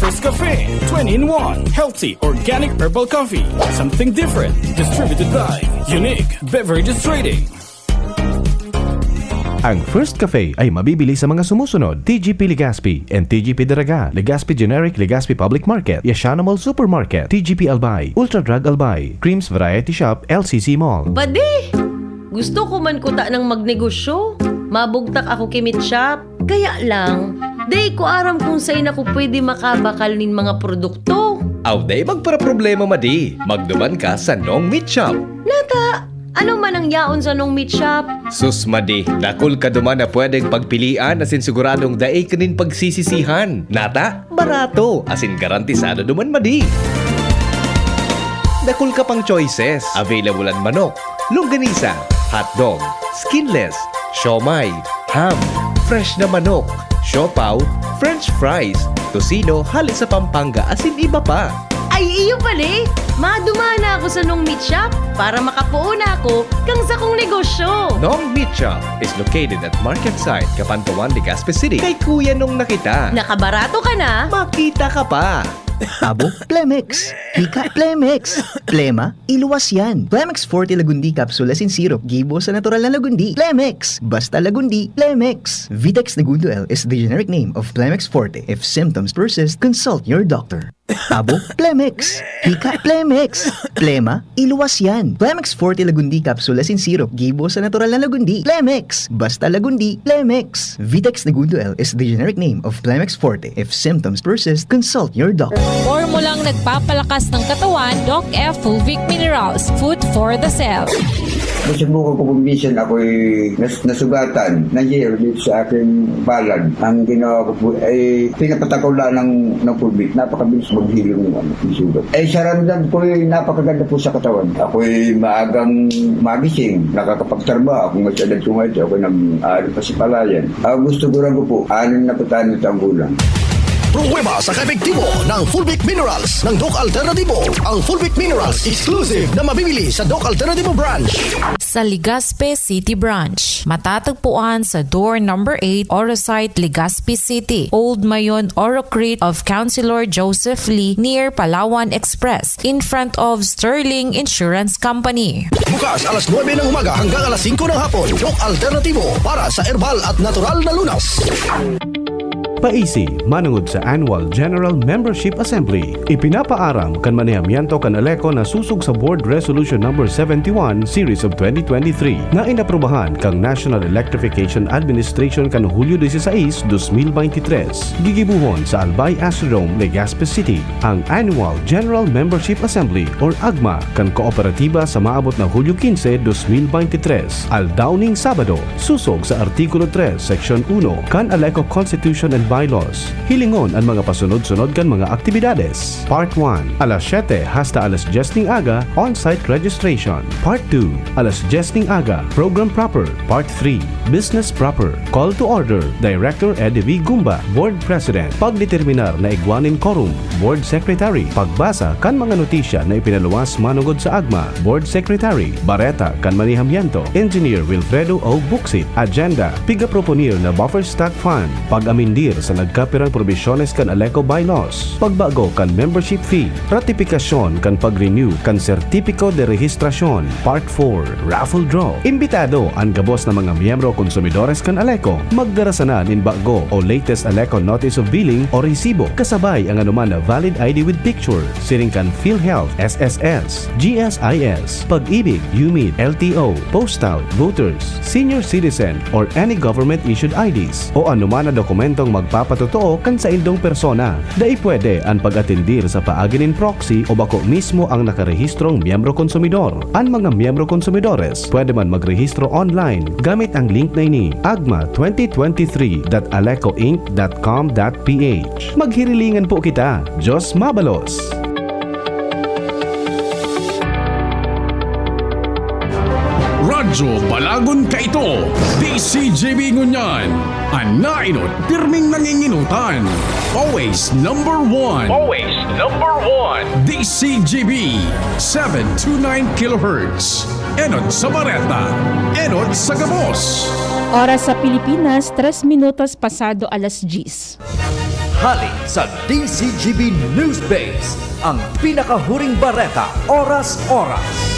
First Cafe, twenty-in-one healthy organic herbal coffee. Something different. Distributed by Unique Beverages Trading. Ang First Cafe ay mabibili sa mga sumusunod: T G P Legazpi and T G P Daraga, Legazpi Generic, Legazpi Public Market, Yashana Mall Supermarket, T G P Albay, Ultra Drug Albay, Creams Variety Shop, L C C Mall. Padi! Gusto ko man kuta ng magnegosyo. Mabugtak ako ki Meat Shop. Kaya lang, dai ko aram kung sain ako pwede makabakal nin mga produkto. Aw, dai magparaproblema, madi. Magduman ka sa Nong Meat Shop. Nata, ano man ang yaon sa Nong Meat Shop? Sus, madi, dakul ka duman na pwedeng pagpilian asin siguradong dai ka nin pagsisisihan. Nata, barato, asin garantisado duman, madi. Dakul ka pang choices. Available an manok, longganisa, hotdog, skinless, siomai, ham, fresh na manok, siopaw, french fries, tocino hale sa Pampanga, asin iba pa. Ay, iyo pali! Madumana ako sa Nong Meat Shop para makapoon ako kan sakong negosyo. Nong Meat Shop is located at Market Site, Kapantawan, Legazpi City, kay Kuya Nong na kita. Nakabarato ka na, Makita ka pa! Abo, Plemex. Hika, Plemex. Plema, iluwas yan. Plemex Forte Lagundi Capsule asin Syrup gibo sa natural na Lagundi. Plemex. Basta Lagundi, Plemex. Vitex Negundo L is the generic name of Plemex Forte. If symptoms persist, consult your doctor. Abo, Plemex. Hika, Plemex. Plema, iluwas yan. Plemex Forte Lagundi Capsule asin Syrup gibo sa natural na Lagundi. Plemex. Basta Lagundi, Plemex. Vitex Negundo L is the generic name of Plemex Forte. If symptoms persist, consult your doctor. Formulang nagpapalakas ng katawan, Doc F Fulvic Minerals, food for the cell. Nasubukan ko kung minsan ako'y nas- nasugatan, nangyayari dito sa aking palad. Ang ginawa ko po ay pinapatakaw lang ng, ng pulbit. Napakabilis maghilom ng ano, ng sugat. Eh, sa ramdam ko ay napakaganda po sa katawan. Ako'y maagang magising, nakakapagtrabaho. Kung mas edad ko nga ito, ako'y nag-aaral pa sa palayan. Ah, gusto ko lang po, anim na putahan na taong gulang. Pruweba sa kaepektibo ng Fulvic Minerals ng Doc Alternativo. Ang Fulvic Minerals exclusive na mabibili sa Doc Alternativo Branch. Sa Legazpi City Branch, matatagpuan sa door number eight, Oro Site, Legazpi City, Old Mayon, Oro Crete of Councilor Joseph Lee, near Palawan Express, in front of Sterling Insurance Company. Bukas alas nuebe ng umaga hanggang alas singko ng hapon. Doc Alternativo para sa herbal at natural na lunas. Paisi, manungod sa Annual General Membership Assembly, ipinapaaram kan manihamiento kan ALECO na susog sa Board Resolution Number seventy-one Series of twenty twenty-three na inaprubahan kan National Electrification Administration kan Hulyo dieciséis, dos mil veintitrés. Gigibuhon sa Albay Astrodome, Legazpi City, ang Annual General Membership Assembly or AGMA kan Kooperatiba sa maabot na Hulyo quince, dos mil veintitrés, aldaw ning Sabado, susog sa Artikulo tres, Seksyon uno kan ALECO Constitution and Bylaws. Hilingon an mga pasunod-sunod kan mga aktibidades. Part one, alas siyete hasta alas dyes ning aga, on-site registration. Part two, alas dyes ning aga, program proper. Part three, business proper. Call to order, Director Eddie V. Gumba, Board President. Pagdeterminar na igwa nin quorum, Board Secretary. Pagbasa kan mga notisya na ipinaluwas manungod sa AGMA, Board Secretary. Bareta kan manihamiento, Engineer Wilfredo O. Bucsit. Agenda, pigaproponir na buffer stock fund. Pag-amindir sa nagkapirang probisyones kan ALECO bylaws. Pagbago kan membership fee. Ratipikasyon kan pag-renew kan Sertipiko de Registrasyon. Part four, raffle draw. Imbitado an gabos na mga miyembro konsumidores kan ALECO. Magdara sana nin bago o latest ALECO Notice of Billing o resibo, kasabay ang anuman na valid I D with picture, siring kan PhilHealth, S S S, G S I S, Pag-ibig, UMID, L T O, postal, voters, senior citizen, or any government-issued I Ds, o anuman na dokumentong mag- papatotoo kan saindong persona. Dai pwede an pag-atendir sa paagi nin proxy o bako mismo ang nakarehistrong miyembro konsumidor. An mga miyembro konsumidores pwede man magrehistro online gamit ang link na ini, agma twenty twenty-three dot alecoinc dot com dot ph. Maghirilingan po kita. Diyos mabalos! Radyo Balagon Kaito, D C G B ngunyan. An nainot, pirming nanginginutan. Always number one. Always number one. D C G B, seven two nine kilohertz. Enot sa bareta, enot sa gabos. Oras sa Pilipinas, tres minutos pasado alas diyes. Hali sa D C G B News Base, ang pinakahuring bareta, oras-oras.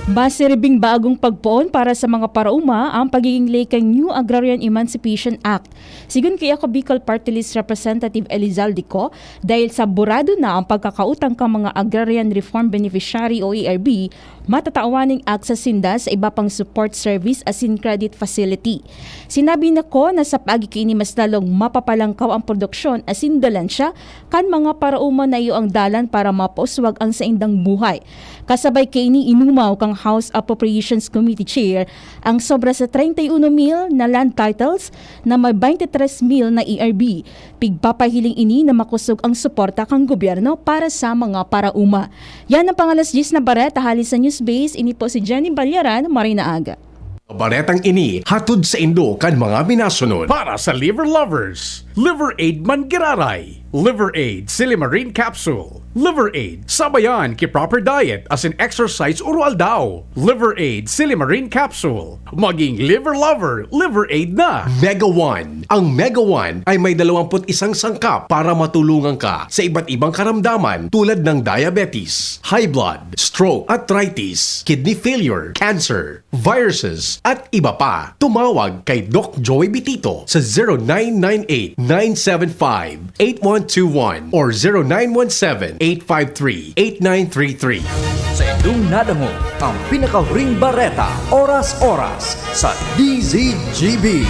Masiribing bagong pagpoon para sa mga paraoma ang pagiging ley kan New Agrarian Emancipation Act. Sigon ki Ako Bicol Party List Representative Elizalde Co, dahil saburado na ang pagkakautang kan mga Agrarian Reform Beneficiary o A R B, matatawan nin access sinda sa iba pang support service asin credit facility. Sinabi na Co na sa paagi ki ini mas lalong mapapalangkaw ang produksyon asin dalansya kan mga paraoma na iyo ang dalan para mapauswag ang saindang buhay. Kasabay ki ini, inumaw kan House Appropriations Committee Chair ang sobra sa treinta y uno mil na land titles na may baynte tres mil na A R B. Pigpapahiling ini na makosog ang suporta kan gobyerno para sa mga paraoma. Yan ang pang-alas diyes na bareta hali sa News Base. Ini po si Jenny Balyaran, maray na aga. Baretang ini hatod saindo kan mga minasunod. Para sa liver lovers, Liver Aid Manggaray, Liver Aid Silimarin Capsule, Liver Aid sabayan ki proper diet asin exercise oro-aldaw, Liver Aid Silimarin Capsule. Maging liver lover, Liver Aid na! Mega One. Ang Mega One ay may dalawampu't isang sangkap para matulungan ka sa iba't ibang karamdaman tulad ng diabetes, high blood, stroke, arthritis, kidney failure, cancer, viruses, at iba pa. Tumawag kay Doc Joey Bitito sa zero nine nine eight, nine seven five, eight one two one or zero nine one seven, eight five three, eight nine three three. Sa indong nadangog ang pinakahuring bareta, oras-oras, sa D Z G B.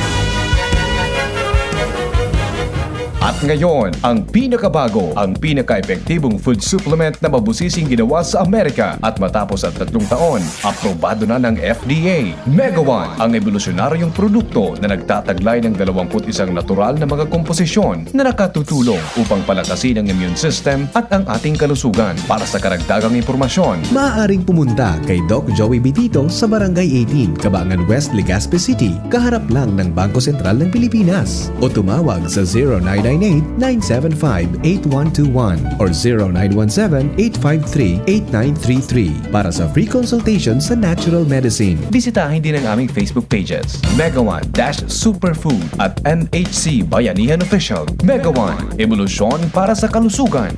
At ngayon, ang pinakabago, ang pinaka-epektibong food supplement na mabusising ginawa sa Amerika at matapos ang tatlong taon, aprobado na ng F D A. Mega One, ang ebolusyonaryong produkto na nagtataglay ng dalawampu't isang natural na mga komposisyon na nakatutulong upang palakasin ang immune system at ang ating kalusugan. Para sa karagdagang impormasyon, maaaring pumunta kay Doc Joey Bitito sa Barangay eighteen, Cabangan West, Legazpi City, kaharap lang ng Bangko Sentral ng Pilipinas. O tumawag sa zero nine nine eight, nine seven five, eight one two one or zero nine one seven, eight five three, eight nine three three para sa free consultation sa natural medicine. Bisitahin din ang aming Facebook pages, Mega One dash Superfood at N H C Bayanihan Official. Mega One, ebolusyon para sa kalusugan.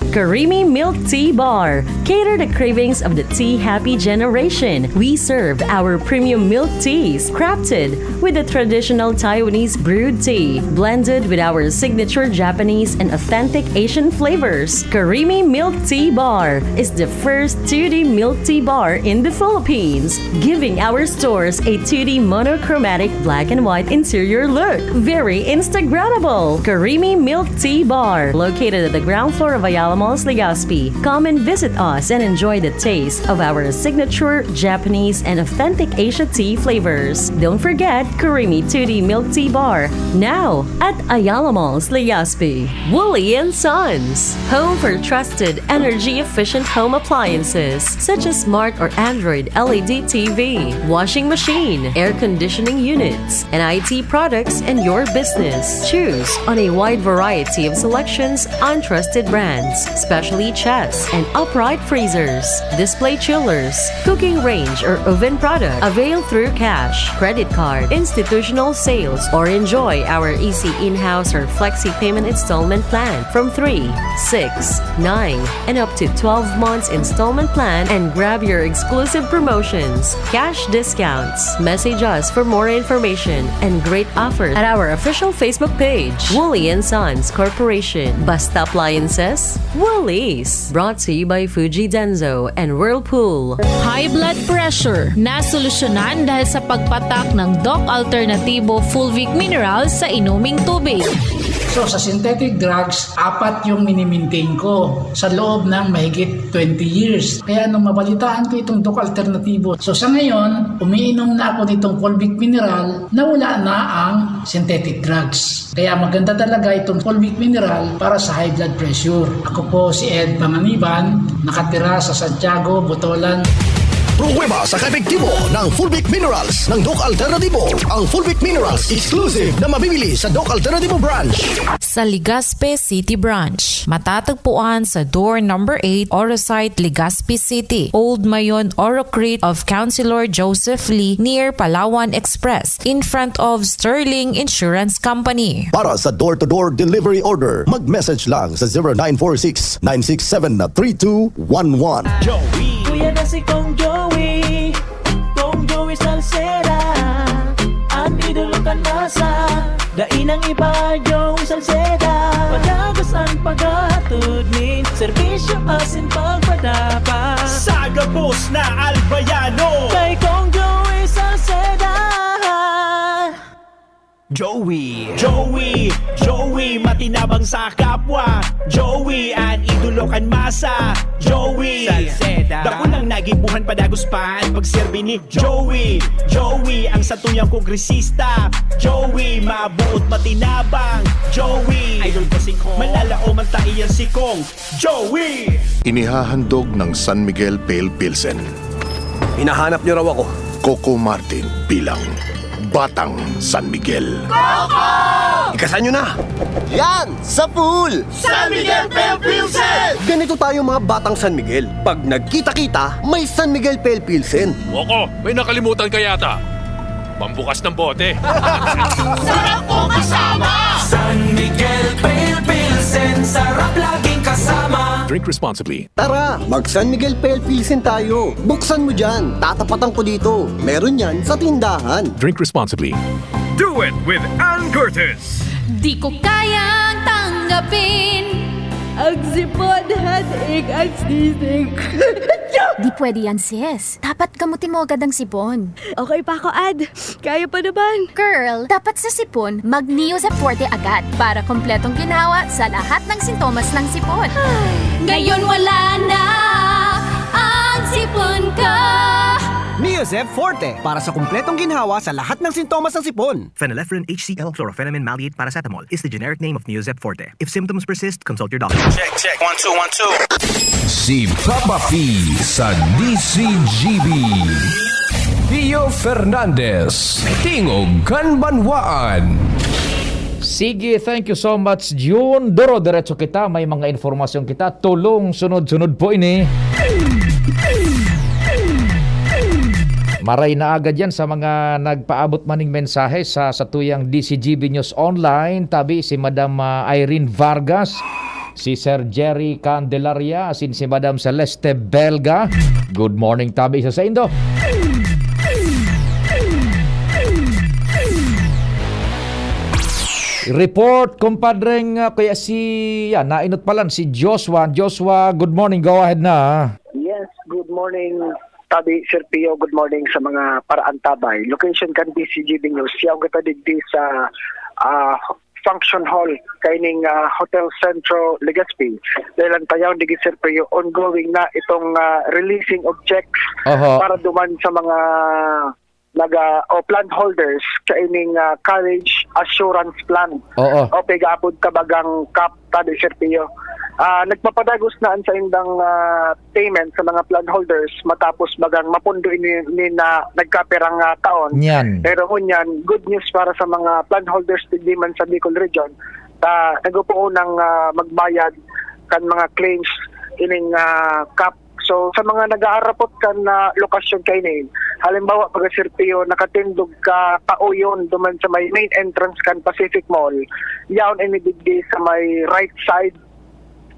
Karimi Milk Tea Bar. Cater the cravings of the tea happy generation. We serve our premium milk teas, crafted with the traditional Taiwanese brewed tea, blended with our signature Japanese and authentic Asian flavors. Karimi Milk Tea Bar is the first two D milk tea bar in the Philippines, giving our stores a two D monochromatic black and white interior look. Very Instagrammable! Karimi Milk Tea Bar, located at the ground floor of Ayala Malls, Legazpi. Come and visit us and enjoy the taste of our signature Japanese and authentic Asia tea flavors. Don't forget Karimi two D Milk Tea Bar, now at Ayala Malls, Legazpi. Woolly and Sons, home for trusted energy-efficient home appliances such as smart or Android L E D T V, washing machine, air conditioning units, and I T products in your business. Choose on a wide variety of selections and trusted brands, specially chests and upright freezers, display chillers, cooking range or oven product. Avail through cash, credit card, institutional sales, or enjoy our easy in-house or flexi payment installment plan from three, six, nine, and up to twelve months installment plan and grab your exclusive promotions, cash discounts. Message us for more information and great offers at our official Facebook page, Woolly and Sons Corporation. Basta Appliances, Woolies, brought to you by Fuji Denso and Whirlpool. High blood pressure, nasolusyonan dahil sa pagpatak ng Doc Alternativo Fulvic Minerals sa inuming tubig. So sa synthetic drugs, apat yung minimintain ko sa loob ng mahigit twenty years. Kaya nung mabalitaan ko itong Doc Alternativo, so sa ngayon, umiinom na ako nitong Fulvic Mineral na wala na ang synthetic drugs. Kaya maganda talaga itong Fulvic Mineral para sa high blood pressure. Ako po si Ed Panganiban, nakatira sa Santiago, Botolan. Pruweba sa kaepektibo ng Fulvic Minerals ng Doc Alternativo. Ang Fulvic Minerals exclusive na mabibili sa Doc Alternativo Branch. Sa Legazpi City Branch. Matatagpuan sa door number eight, Orosite, Legazpi City, Old Mayon, Orocrete of Councilor Joseph Lee, near Palawan Express, in front of Sterling Insurance Company. Para sa door-to-door delivery order, mag-message lang sa zero nine four six, nine six seven, three two one one. Kuya na si Kong Joey, Kong Joey Salceda, an idolo kan masa. Dai nang iba, Joey Salceda. Padagos an paghatod nin serbisyo asin pagpadapat. Sa gabos na Albayano, kay Kong Joey Salceda. Joey, Joey, Joey, matinabang sa kapwa. Joey, an idolo kan masa. Joey Salceda. Dako nang nagibuhan, padagos pa an pagserbi ni Joey. Joey, ang satuyang kongresista. Joey, mabuot, matinabang. Joey, idol ko si Kong. Manlalaom an taiyang si Kong Joey. Inihahandog ng San Miguel Pale Pilsen. Hinahanap niyo raw ako. Coco Martin bilang Batang San Miguel. Ikasan niyo na! Yan! Sa pool! San Miguel Pale Pilsen! Ganito tayo, mga Batang San Miguel. Pag nagkita-kita, may San Miguel Pale Pilsen. Coco, may nakalimutan ka yata. Pambukas ng bote. Sarap ko kasama! San Miguel Pale Pilsen, sarap laging kasama. Drink responsibly. Tara, mag San Miguel Pale Pilsen tayo. Buksan mo dyan. Tatapatan ko dito. Meron yan sa tindahan. Drink responsibly. Do it with Ann Curtis. Di ko kayang tanggapin ang sipon, headache, ang sneezing. Di pwede yan, sis. Dapat gamutin mo agad ang sipon. Okay pa ako, Ad. Kaya pa naman. Girl, dapat sa sipon, mag Neozep Forte agad para kompletong ginhawa sa lahat ng sintomas ng sipon. Ngayon wala na ang sipon ko. Neozep Forte para sa kompletong ginhawa sa lahat ng sintomas ng sipon. Phenylephrine H C L, chlorphenamine maleate, paracetamol is the generic name of Neozep Forte. If symptoms persist, consult your doctor. Check, check. One, two, one, two. Si Papa P sa D C G B. Pio Fernandez, Tingog kan Banwaan. Sige, thank you so much, Jun. Duro, diretso kita. May mga informasyon kita. Tulong sunod-sunod po ini. Maray na agad yan sa mga nagpaabot maning mensahe sa satuyang D C G B News Online. Tabi si Madam, ah, Irene Vargas, si Sir Jerry Candelaria, asin si Madam Celeste Belga. Good morning, tabi sa saindo. Report, kumpadreng, ah, kaya si, yan, nainot palan si Joshua. Joshua, good morning. Go ahead na. Yes, good morning, Tabi, Sir Pio. Good morning sa mga paraantabay. Location kan D C G B News. Yaw kita digdi sa ah, function hall kaining ah, Hotel Centro Legazpi. Dahil ang tayaw digdi, Sir Pio, ongoing na itong ah, releasing of checks Oho. Para duman sa mga naga o plan holders sa ining ah, college assurance plan. Oo. O pigaapod kabagang CAP, Tabi, Sir Pio. Ah, nagpapadagos na an saindang ah, payment sa mga plan holders matapos bagang mapundo ini ni na nagkapirang ah, taon. Nyan. Pero ngunyan, good news para sa mga plan holders digdi man sa Bicol Region. Ta nagpupuon ng ah, magbayad kan mga claims ining ah, CAP. So sa mga nag-aarapot kan ah, lokasyon kaini, halimbawa, baga, Sir Pio, nakatindog ka pauyon duman sa may main entrance kan Pacific Mall, yaon ini digdi sa may right side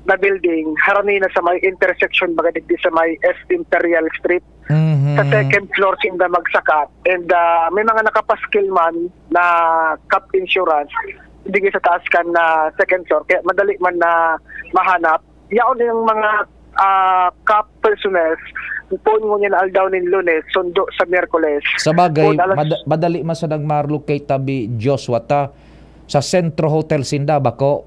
na building, harani na sa may intersection, baga, digdi sa may S Imperial Street. Mhm. Sa second floor sinda magsakat. And ah, may mga nakapaskil man na CAP insurance digdi sa taas kan na second floor, kaya madali man na mahanap. yaon yung mga, ah, CAP personnel, poon ngunyan aldaw nin Lunes, sundo sa Miyerkules. Sa bagay, Poon alas mad-, madali man sa nagmarlo kay tabi Joshua ta, sa Centro Hotel sinda, bako.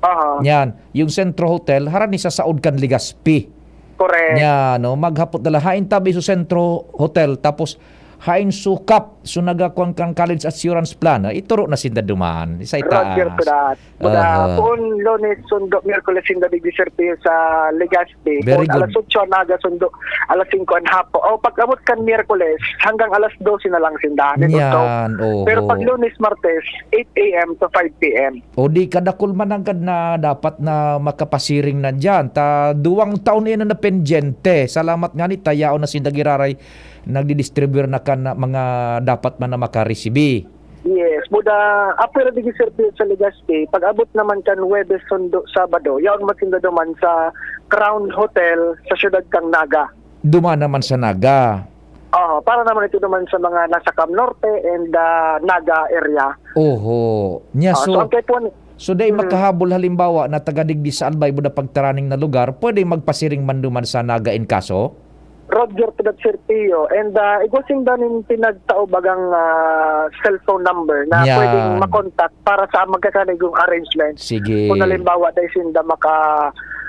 Aha. Yan, yung Centro Hotel, harani sa saod kan Legazpi. Correct. Yan, no? Maghapot na lang. Hain tabi sa Centro Hotel, tapos hain sukap, so nagakuan kan College Assurance Plan. Ah, ituro na sinda duman. Sa itaas. Roger to that. Baga, Aha. poon Lunes, sundo, Miyerkules, sinda digdi Sir Pio sa Legazpi. Very Poon good. alas otso ang aga, sundo, alas singko ang hapo. O, pag-abot kan Miyerkules, hanggang alas dose na lang sinda. Yan, oho. Pero pag Lunes, Martes, eight a m to five p m. O di, kadakul man nanggad na dapat na makapasiring na diyan. Ta duwang taon na yan na pendyente. Salamat nga ni tayaon na sinda giraray nagdidistribuyar na kan mga dapat man na makaresibi. Yes, buda, apwera digdi Sir Pio sa Legazpi, pag-abot naman kan Huwebes, sundo, Sabado, yaon man sinda duman sa Crown Hotel sa siyudad kan Naga. Duman naman sa Naga. Oo, para naman ito naman sa mga nasa Cam Norte and, ah, Naga area. Oho. Nya, Ah, so, so, ang kay Puan, so, dai Mm. makahabol, halimbawa, na taga digdi sa Albay, buda pagtaraning na lugar, pwede magpasiring man duman sa Naga in kaso? Roger to that, Sir Pio. And, ah, igwa sinda nin pinagtao bagang, ah, cellphone number na Yan. pwedeng makontak para sa magkakanigong arrangement. Sige. Kung halimbawa, dai sinda maka,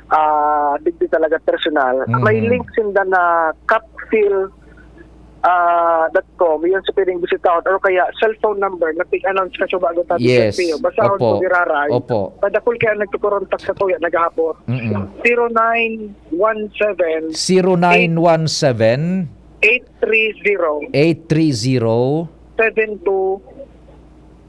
ah, digdi talaga personal, may Mm. link sinda na capfil, ah, dot com, yun sa pwedeng bisitahon, or kaya cellphone number na pig-announce ka sa bago tabi Yes. sa Pio. Basta Opo. ako giraray. Opo. Padakul kaya nagkukurontak sa kuya, naghahapot. Mm-mm. Zero nine one seven Zero nine one seven eight three zero eight three zero seven two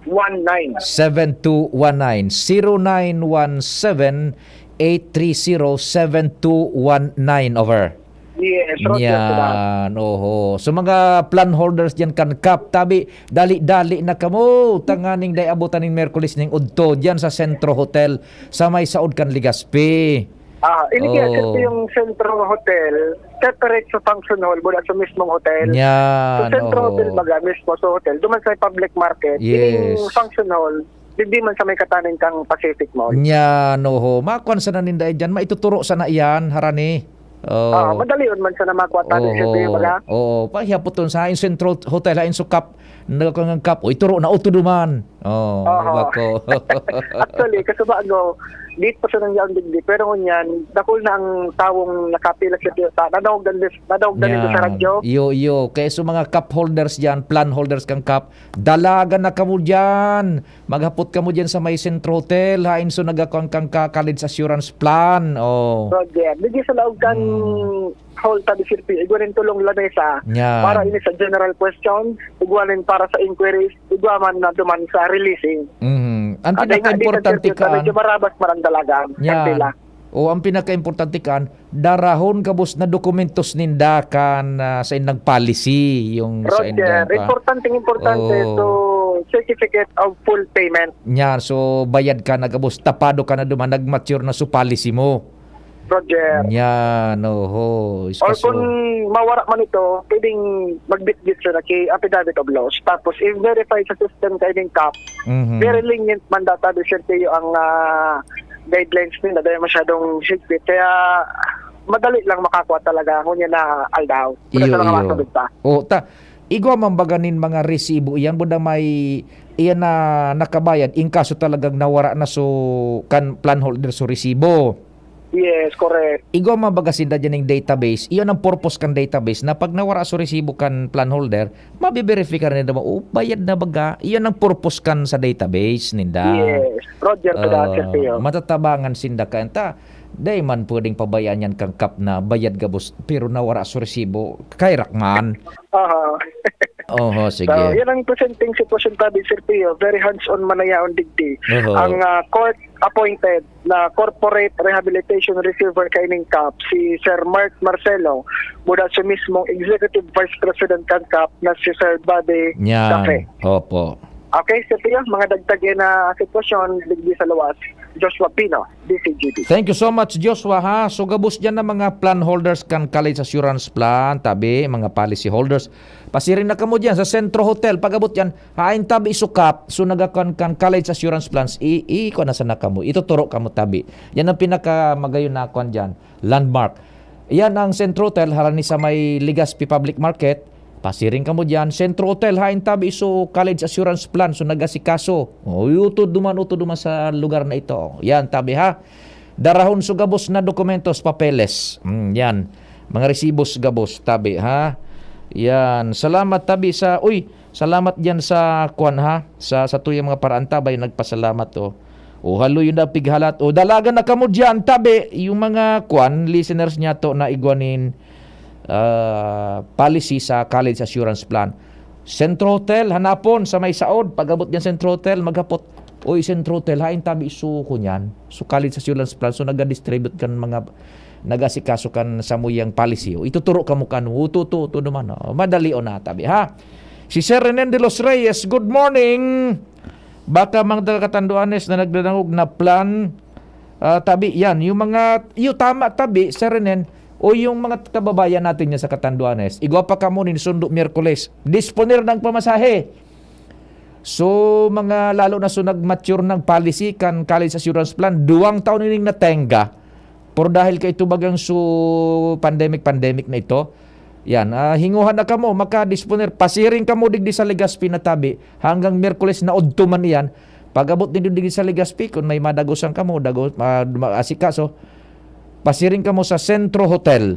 one nine. seven two one nine. Zero nine one seven eight three zero seven two one nine. Over. Yes, Roger, salamat. Yan, oho. So, mga plan holders diyan kan CAP, tabi, dali-dali na kamo. Tanganing dai abutan ning Miyerkules ning udto diyan sa Centro Hotel, sa may saod kan Legazpi. Ah, ini kaya, Oh. sir, yung Centro Hotel, separate sa function hall, wala sa mismong hotel. Yan, Sa Centro oho. Hotel, baga, mismo sa hotel. Duman sa public market, Yes. yung function hall, digdi man sa may katanin kang Pacific Mall. Yan, oho. Makuan sana ninda yan. Maituturo sana yan, harani. Oh. Ah, madali yun man sana makuha tabi, Oho. sir, baga. Oo. Pahihapoton sa hain Centro Hotel, hain sukap. Nagkakang CAP. O, ituro na, o, tuduman. Oh, Oho. bako. Actually, kasubago, di pa siya nangyaon digdi. Pero ngunyan, dakul na ang tawong nakapila sa Toyota. Nadangog dan, nadangog dan ito sa Yan. radyo. Iyo, iyo. Kaya sa mga CAP holders dyan, plan holders kang CAP, dalagan na kamo dyan. Maghapot kamo dyan sa may Centro Hotel. Hain so nagakuan kang ka-, College Assurance Plan. Oh. Roger. Digdi sa laog kan Hmm. hall tabi, sir, igwa nin tolong lamesa Yan. para ini sa general questions, igwa nin para sa inquiries, igwa man na duman sa releasing. Mhm. Ang At ay nga, di pinaka-importante sa sir, kaan, medyo marabas man ang dalagan, Yan. kandila. O, ang pinaka-importante kaan, darahon gabos na dokumentos ninda kan, ah, sa indang policy, yung sa Roger, indang pa- importanteng importante Oo. to certificate of full payment. Yan, so bayad ka na gabos, tapado ka na duman, nag-mature na so policy mo. Roger. Yan, oho. Or Iskaso. kung mawara man ito, pwedeng magbitbit siya na ki affidavit of loss. Tapos, i-verify sa system kaining CAP. Mhm. Very lenient man data, di siyempre yung ang, ah, guidelines nila, dahil masyadong higpit. Kaya, madali lang makakuha talaga, ngunyan na aldaw. Wala Iyo, sa mga iyo. masunod pa. O, ta, igwa man baga nin mga resibo iyan, buda may iyan na nakabayad, in kaso talagang nawara na so, kan plan holder so resibo. Yes, correct. Igwa man baga sinda dyan yung database. Iyon ang purpose kan database, na pag nawara so resibo kan plan holder, mabiberifika rin naman, "Oh, bayad na baga." Iyon ang purpose kan sa database ninda. Yes. Roger, to that, Ah, sir, Theo. Matatabangan sinda ka. Enta, dai man pwedeng pabayaan yan kang CAP na bayad gabos, pero nawara so resibo. Kairak man. Aha. Oho, sige. So, yan ang presenteng sitwasyon tabi, Sir Theo. Very hands-on man na yaon digdi. Oho. Ang, ah, court-appointed na corporate rehabilitation receiver kaining CAP, si Sir Mark Marcelo, mula sa mismong executive vice president kan CAP na si Sir Bobby Yan. Cafe. Opo. Okay, Sir Theo, mga dagdag yan na sitwasyon digdi sa luwas. Joshua Pino, D C G B. Thank you so much, Joshua, ha. So, gabos dyan na mga plan holders kan College Assurance Plan, tabi, mga policy holders. Pasiring na kamo dyan sa Centro Hotel. Pag-abot dyan, hain tabi isukap. So, nagakan kan College Assurance Plans, i, i, kuha na sana kamo. Ituturo kamo tabi. Yan ang pinakamagayon na kuwan dyan. Landmark. Yan ang Centro Hotel, harani sa may Legazpi Public Market. Pasiring kamo dyan. Centro Hotel, hain tabi iso College Assurance Plan. So, nag-asikaso. O, utod duman, utod duman sa lugar na ito. Yan, tabi ha. Darahon so gabos na dokumentos, papeles. Mm, yan. Mga resibos gabos, tabi ha. Yan. Salamat tabi sa, uy, salamat dyan sa kwan ha. Sa, sa tuyang mga paraan tabay, nagpasalamat o. O haloy na pighalat. O dalagan na kamo dyan, tabi. Yung mga kwan, listeners niya to na igwanin ah, policy sa College Assurance Plan. Centro Hotel, hanapon sa may saod. Pag-abot niya Centro Hotel, maghapot, "Uy, Centro Hotel, hain tabi isuko niyan?" So, College Assurance Plan, so nagadistribute kan mga nag-asikaso kan samuyang policy. O, ituturo kamo kan, uto, to, to naman. O, madali o na tabi, ha? Si Sir Renen de los Reyes, good morning. Baka mga taga-Catanduanes na nagdadangog na plan, ah, tabi yan. Yung mga, yung tama tabi, Sir Renen, o yung mga kababayan natin niya sa Catanduanes, igwa pa kamo nin sundo Miyerkules. Disponer ng pamasahe. So, mga lalo na so nag-mature ng policy kan College Assurance Plan, duwang taon ining natenga. Pero dahil kay ito bagang so pandemic, pandemic na ito, yan, ah, hinguhan na kamo, makadisponer, pasiring kamo digdi sa Legazpi na tabi, hanggang Miyerkules na udto man iyan, pag-abot nindo digdi sa Legazpi, kung may madagosan kamo, dago, ah, maasikaso, pasiring kamo sa Centro Hotel.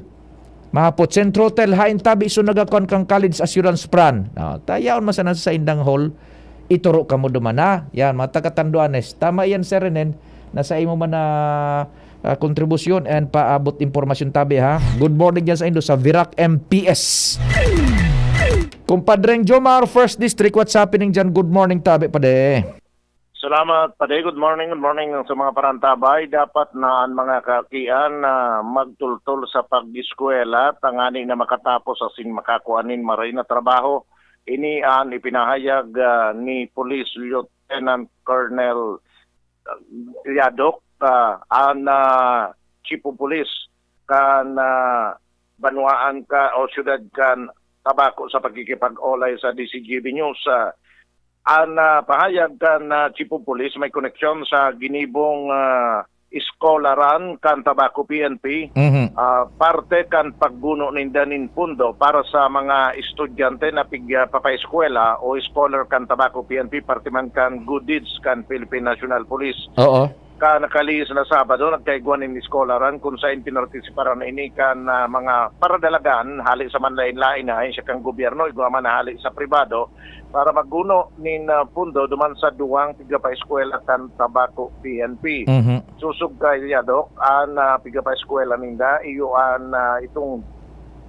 Mahapot, Centro Hotel, hain tabi, so nagakon kang College Assurance Plan. Ah, tayaon man sana sa indang hall, ituro kamo duman, ha? Yan, mga taga-Tanduanes. Tama yan, Sir Renen, na sa imo man na ah, kontribusyon and paabot impormasyon tabi, ha. Good morning dyan sa indo sa Virac M P S. Kumpadreng Jomar, First District, what's happening dyan? Good morning tabi, pade. Salamat, pade. Good morning, good morning sa mga parantabay. Dapat na ang mga kakian na magtultol sa pag-eskwela, tangani na makatapos asin makakuha nin maray na trabaho. Ini an ipinahayag ah, ni Police Lieutenant Colonel Yadok, ah, an ah, Chief of Police kan ah, banwaan ka o siyudad kan Tabaco sa pagkikipag-olay sa D C G B News. Ah, an ah, pahayag kan ah, Chief of Police may koneksyon sa ginibong ah, eskolaran kan Tabaco P N P. Mhm. Ah, parte kan pagguno ninda nin pundo para sa mga estudyante na pig ah, papaeskwela o scholar kan Tabaco P N P, parte man kan Good Deeds kan Philippine National Police. Oo. Kan nakalihis na Sabado, nagkaigwa nin eskolaran kun saen pinartisiparan ini kan ah, mga paradalagan hale sa manlaen-laen na ahensya kan gobyerno, igwa man na hale sa pribado, para magguno nin ah, pundo duman sa duwang pigapaeskwela kan Tabaco P N P. Mhm. Susog kay Yadok, an ah, pigapaeskwela ninda, iyo an ah, itong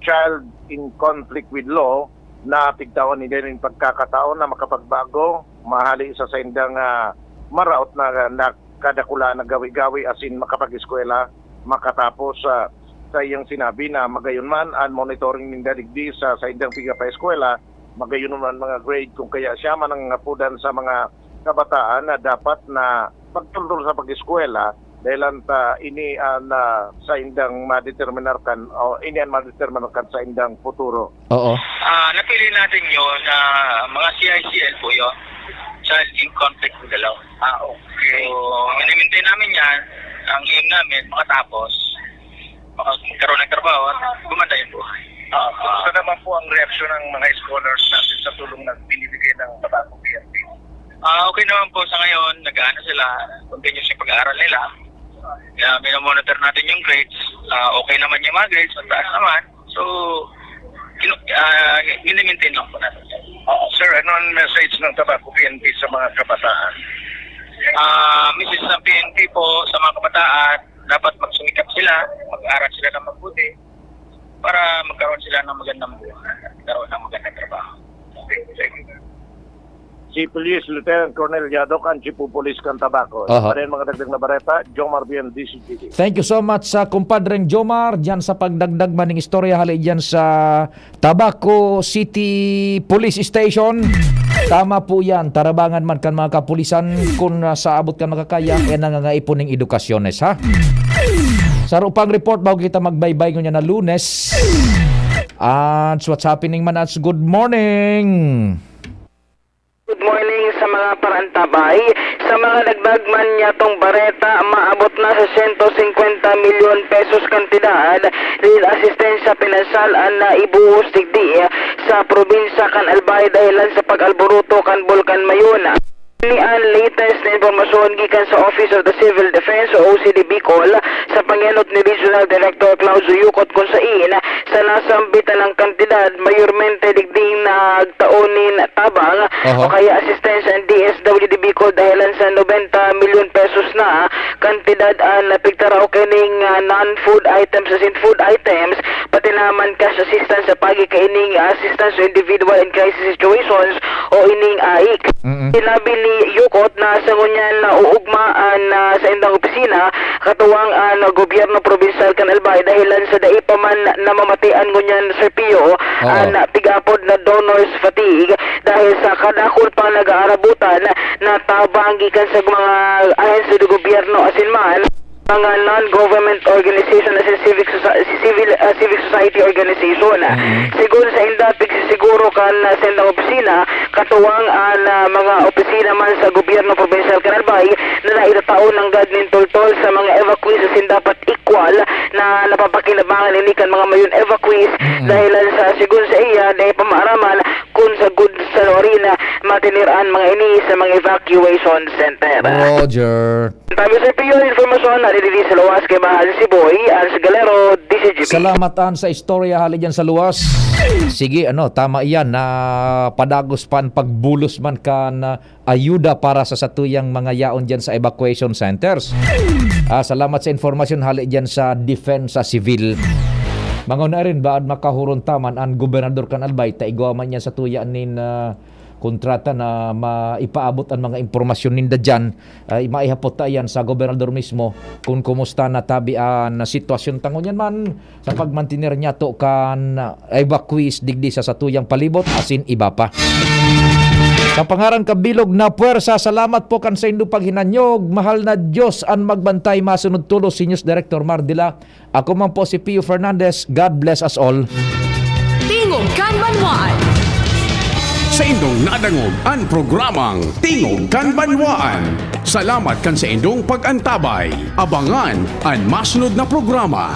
child in conflict with law na pigtawan ninda nin pagkakataon na makapagbago, mahali sa saindang ah, maraot na, na kadakula na gawi-gawi asin makapag-eskwela makatapos sa sa iyang sinabi na magayon man an monitoring ninda digdi sa saindang pigapaeskwela, magayon man mga grade kung kaya siya man ang apudan sa mga kabataan na dapat na magtultol sa pag-eskwela dahil ang ta, ini an ah, saindang madeterminar kan o ini an madeterminar kan saindang futuro. Oo. Ah, napili natin yon na mga C I C L po yon. Child in conflict with the law. Ah, okay. So, minimaintain namin yan. Ang aim namin, makatapos, magkaroon ng trabaho at gumanda yung buhay. Ah, kumusta naman po ang reaksyon ng mga scholars natin sa tulong na binibigay ng Tabaco P N P? Ah, okay naman po sa ngayon, nag-aano sila, continuous yung pag-aaral nila. Kaya minomonitor natin yung grades. Ah, okay naman yung mga grades, mataas naman. So, kinu- ah, minimaintain lang po natin. Oo, sir, ano ang message ng Tabaco P N P sa mga kabataan? Ah, message ng P N P po sa mga kabataan, dapat magsumikap sila, mag-aral sila ng mabuti para magkaroon sila ng magandang buhay, magkaroon ng magandang trabaho. Thank you. Si Police Lieutenant Colonel Yadok, ang Chief of Police kan Tabaco. Aha. Para yung mga dagdag na bareta, Jomar Bien, D C T V. Thank you so much sa kumpadreng Jomar, dyan sa pagdagdag maning istorya hali dyan sa Tabaco City Police Station. Tama po yan, tarabangan man kan mga kapulisan kung, ah, sa abot kan makakaya, eh, nangangaipo ning edukasyones, ha? Sa rupang report, bago kita magbaybay ngunyan na Lunes. And what's happening man, at good morning. Good morning sa mga parantabay. Sa mga dagdag man niyatong bareta, maabot na sa sento singkwenta milyon pesos kantidad nin asistensya pinansyal an naibuhos digdi sa probinsya kan Albay dahilan sa pag-alboroto kan Bulkan Mayon. Ini an latest na impormasyon gikan sa Office of the Civil Defense o O C D Bicol sa pangenot ni Regional Director Claudio Yucot, kung sain sa nasambitan ng kantidad, mayormente digding nagtao nin tabang Aha. o kaya asistensya ang D S W D Bicol dahilan sa nobenta milyon pesos na kantidad an napigtaraw kining, ah, non-food items asin food items, pati naman cash assistance sa pagi kaining assistance to individual in crisis situations o ining aik. Mm-mm. Sinabi ni Yucot na sa ngunyan na uugma an, ah, sa indang opisina, katuwang an gobyerno probinsyal kan Albay dahilan sa dai pa man namamatian ngunyan, Sir Pio, Oo. an pig-apod na donor's fatigue dahil sa kadakul pang nag-aarabutan na tabang gikan sa mga ahensya do gobyerno asin man mga non-government organization asin civic soci-, civil, ah, civic society organization. Mm. Sigon sa inda, pigsisiguro kan, ah, sa indang opisina, katuwang an, ah, mga opisina man sa gobyerno probinsyal kan Albay na naitatao nanggad nin tultol sa mga evacuees asin dapat equal na napapakinabangan ini kan mga mayon evacuees Mm. dahilan sa, sigon sa iya, dai pa maaraman kun sagkod sa lugar na matinir an mga ini sa mga evacuation center. Roger. Tabi sa piyo, informasyon na didiri sa luwas kay Bahal si Boy, Ans Galero, D C G P. Salamat, Ans, sa istorya hali dyan sa luwas. Sige, ano, tama iyan na padagos pa an pagbulos man kan, ah, ayuda para sa satuyang mga yaon dyan sa evacuation centers. Ah, salamat sa informasyon hali dyan sa Defensa Civil. Manguna rin, baad makahuron ta man an gobernador kan Albay, ta igwa man yan sa tuya nin, ah, kontrata na maipaabot an mga impormasyon ninda dyan, ah, maihapot ta iyan sa gobernador mismo kung kumusta na tabi an sitwasyon ta ngunyan man sa pagmantener niyato kan, ah, evacuees digdi sa satuyang palibot asin iba pa. Sa pangaran kan bilog na puwersa, salamat po kan saindong paghinanyog. Mahal na Diyos an magbantay. Masunod tolos si News Director Mardila. Ako man po si Pio Fernandez. God bless us all. Tingog kan Banwaan. Saindong nadangog an programang Tingog kan Banwaan. Salamat kan saindong pag-antabay. Abangan an masunod na programa.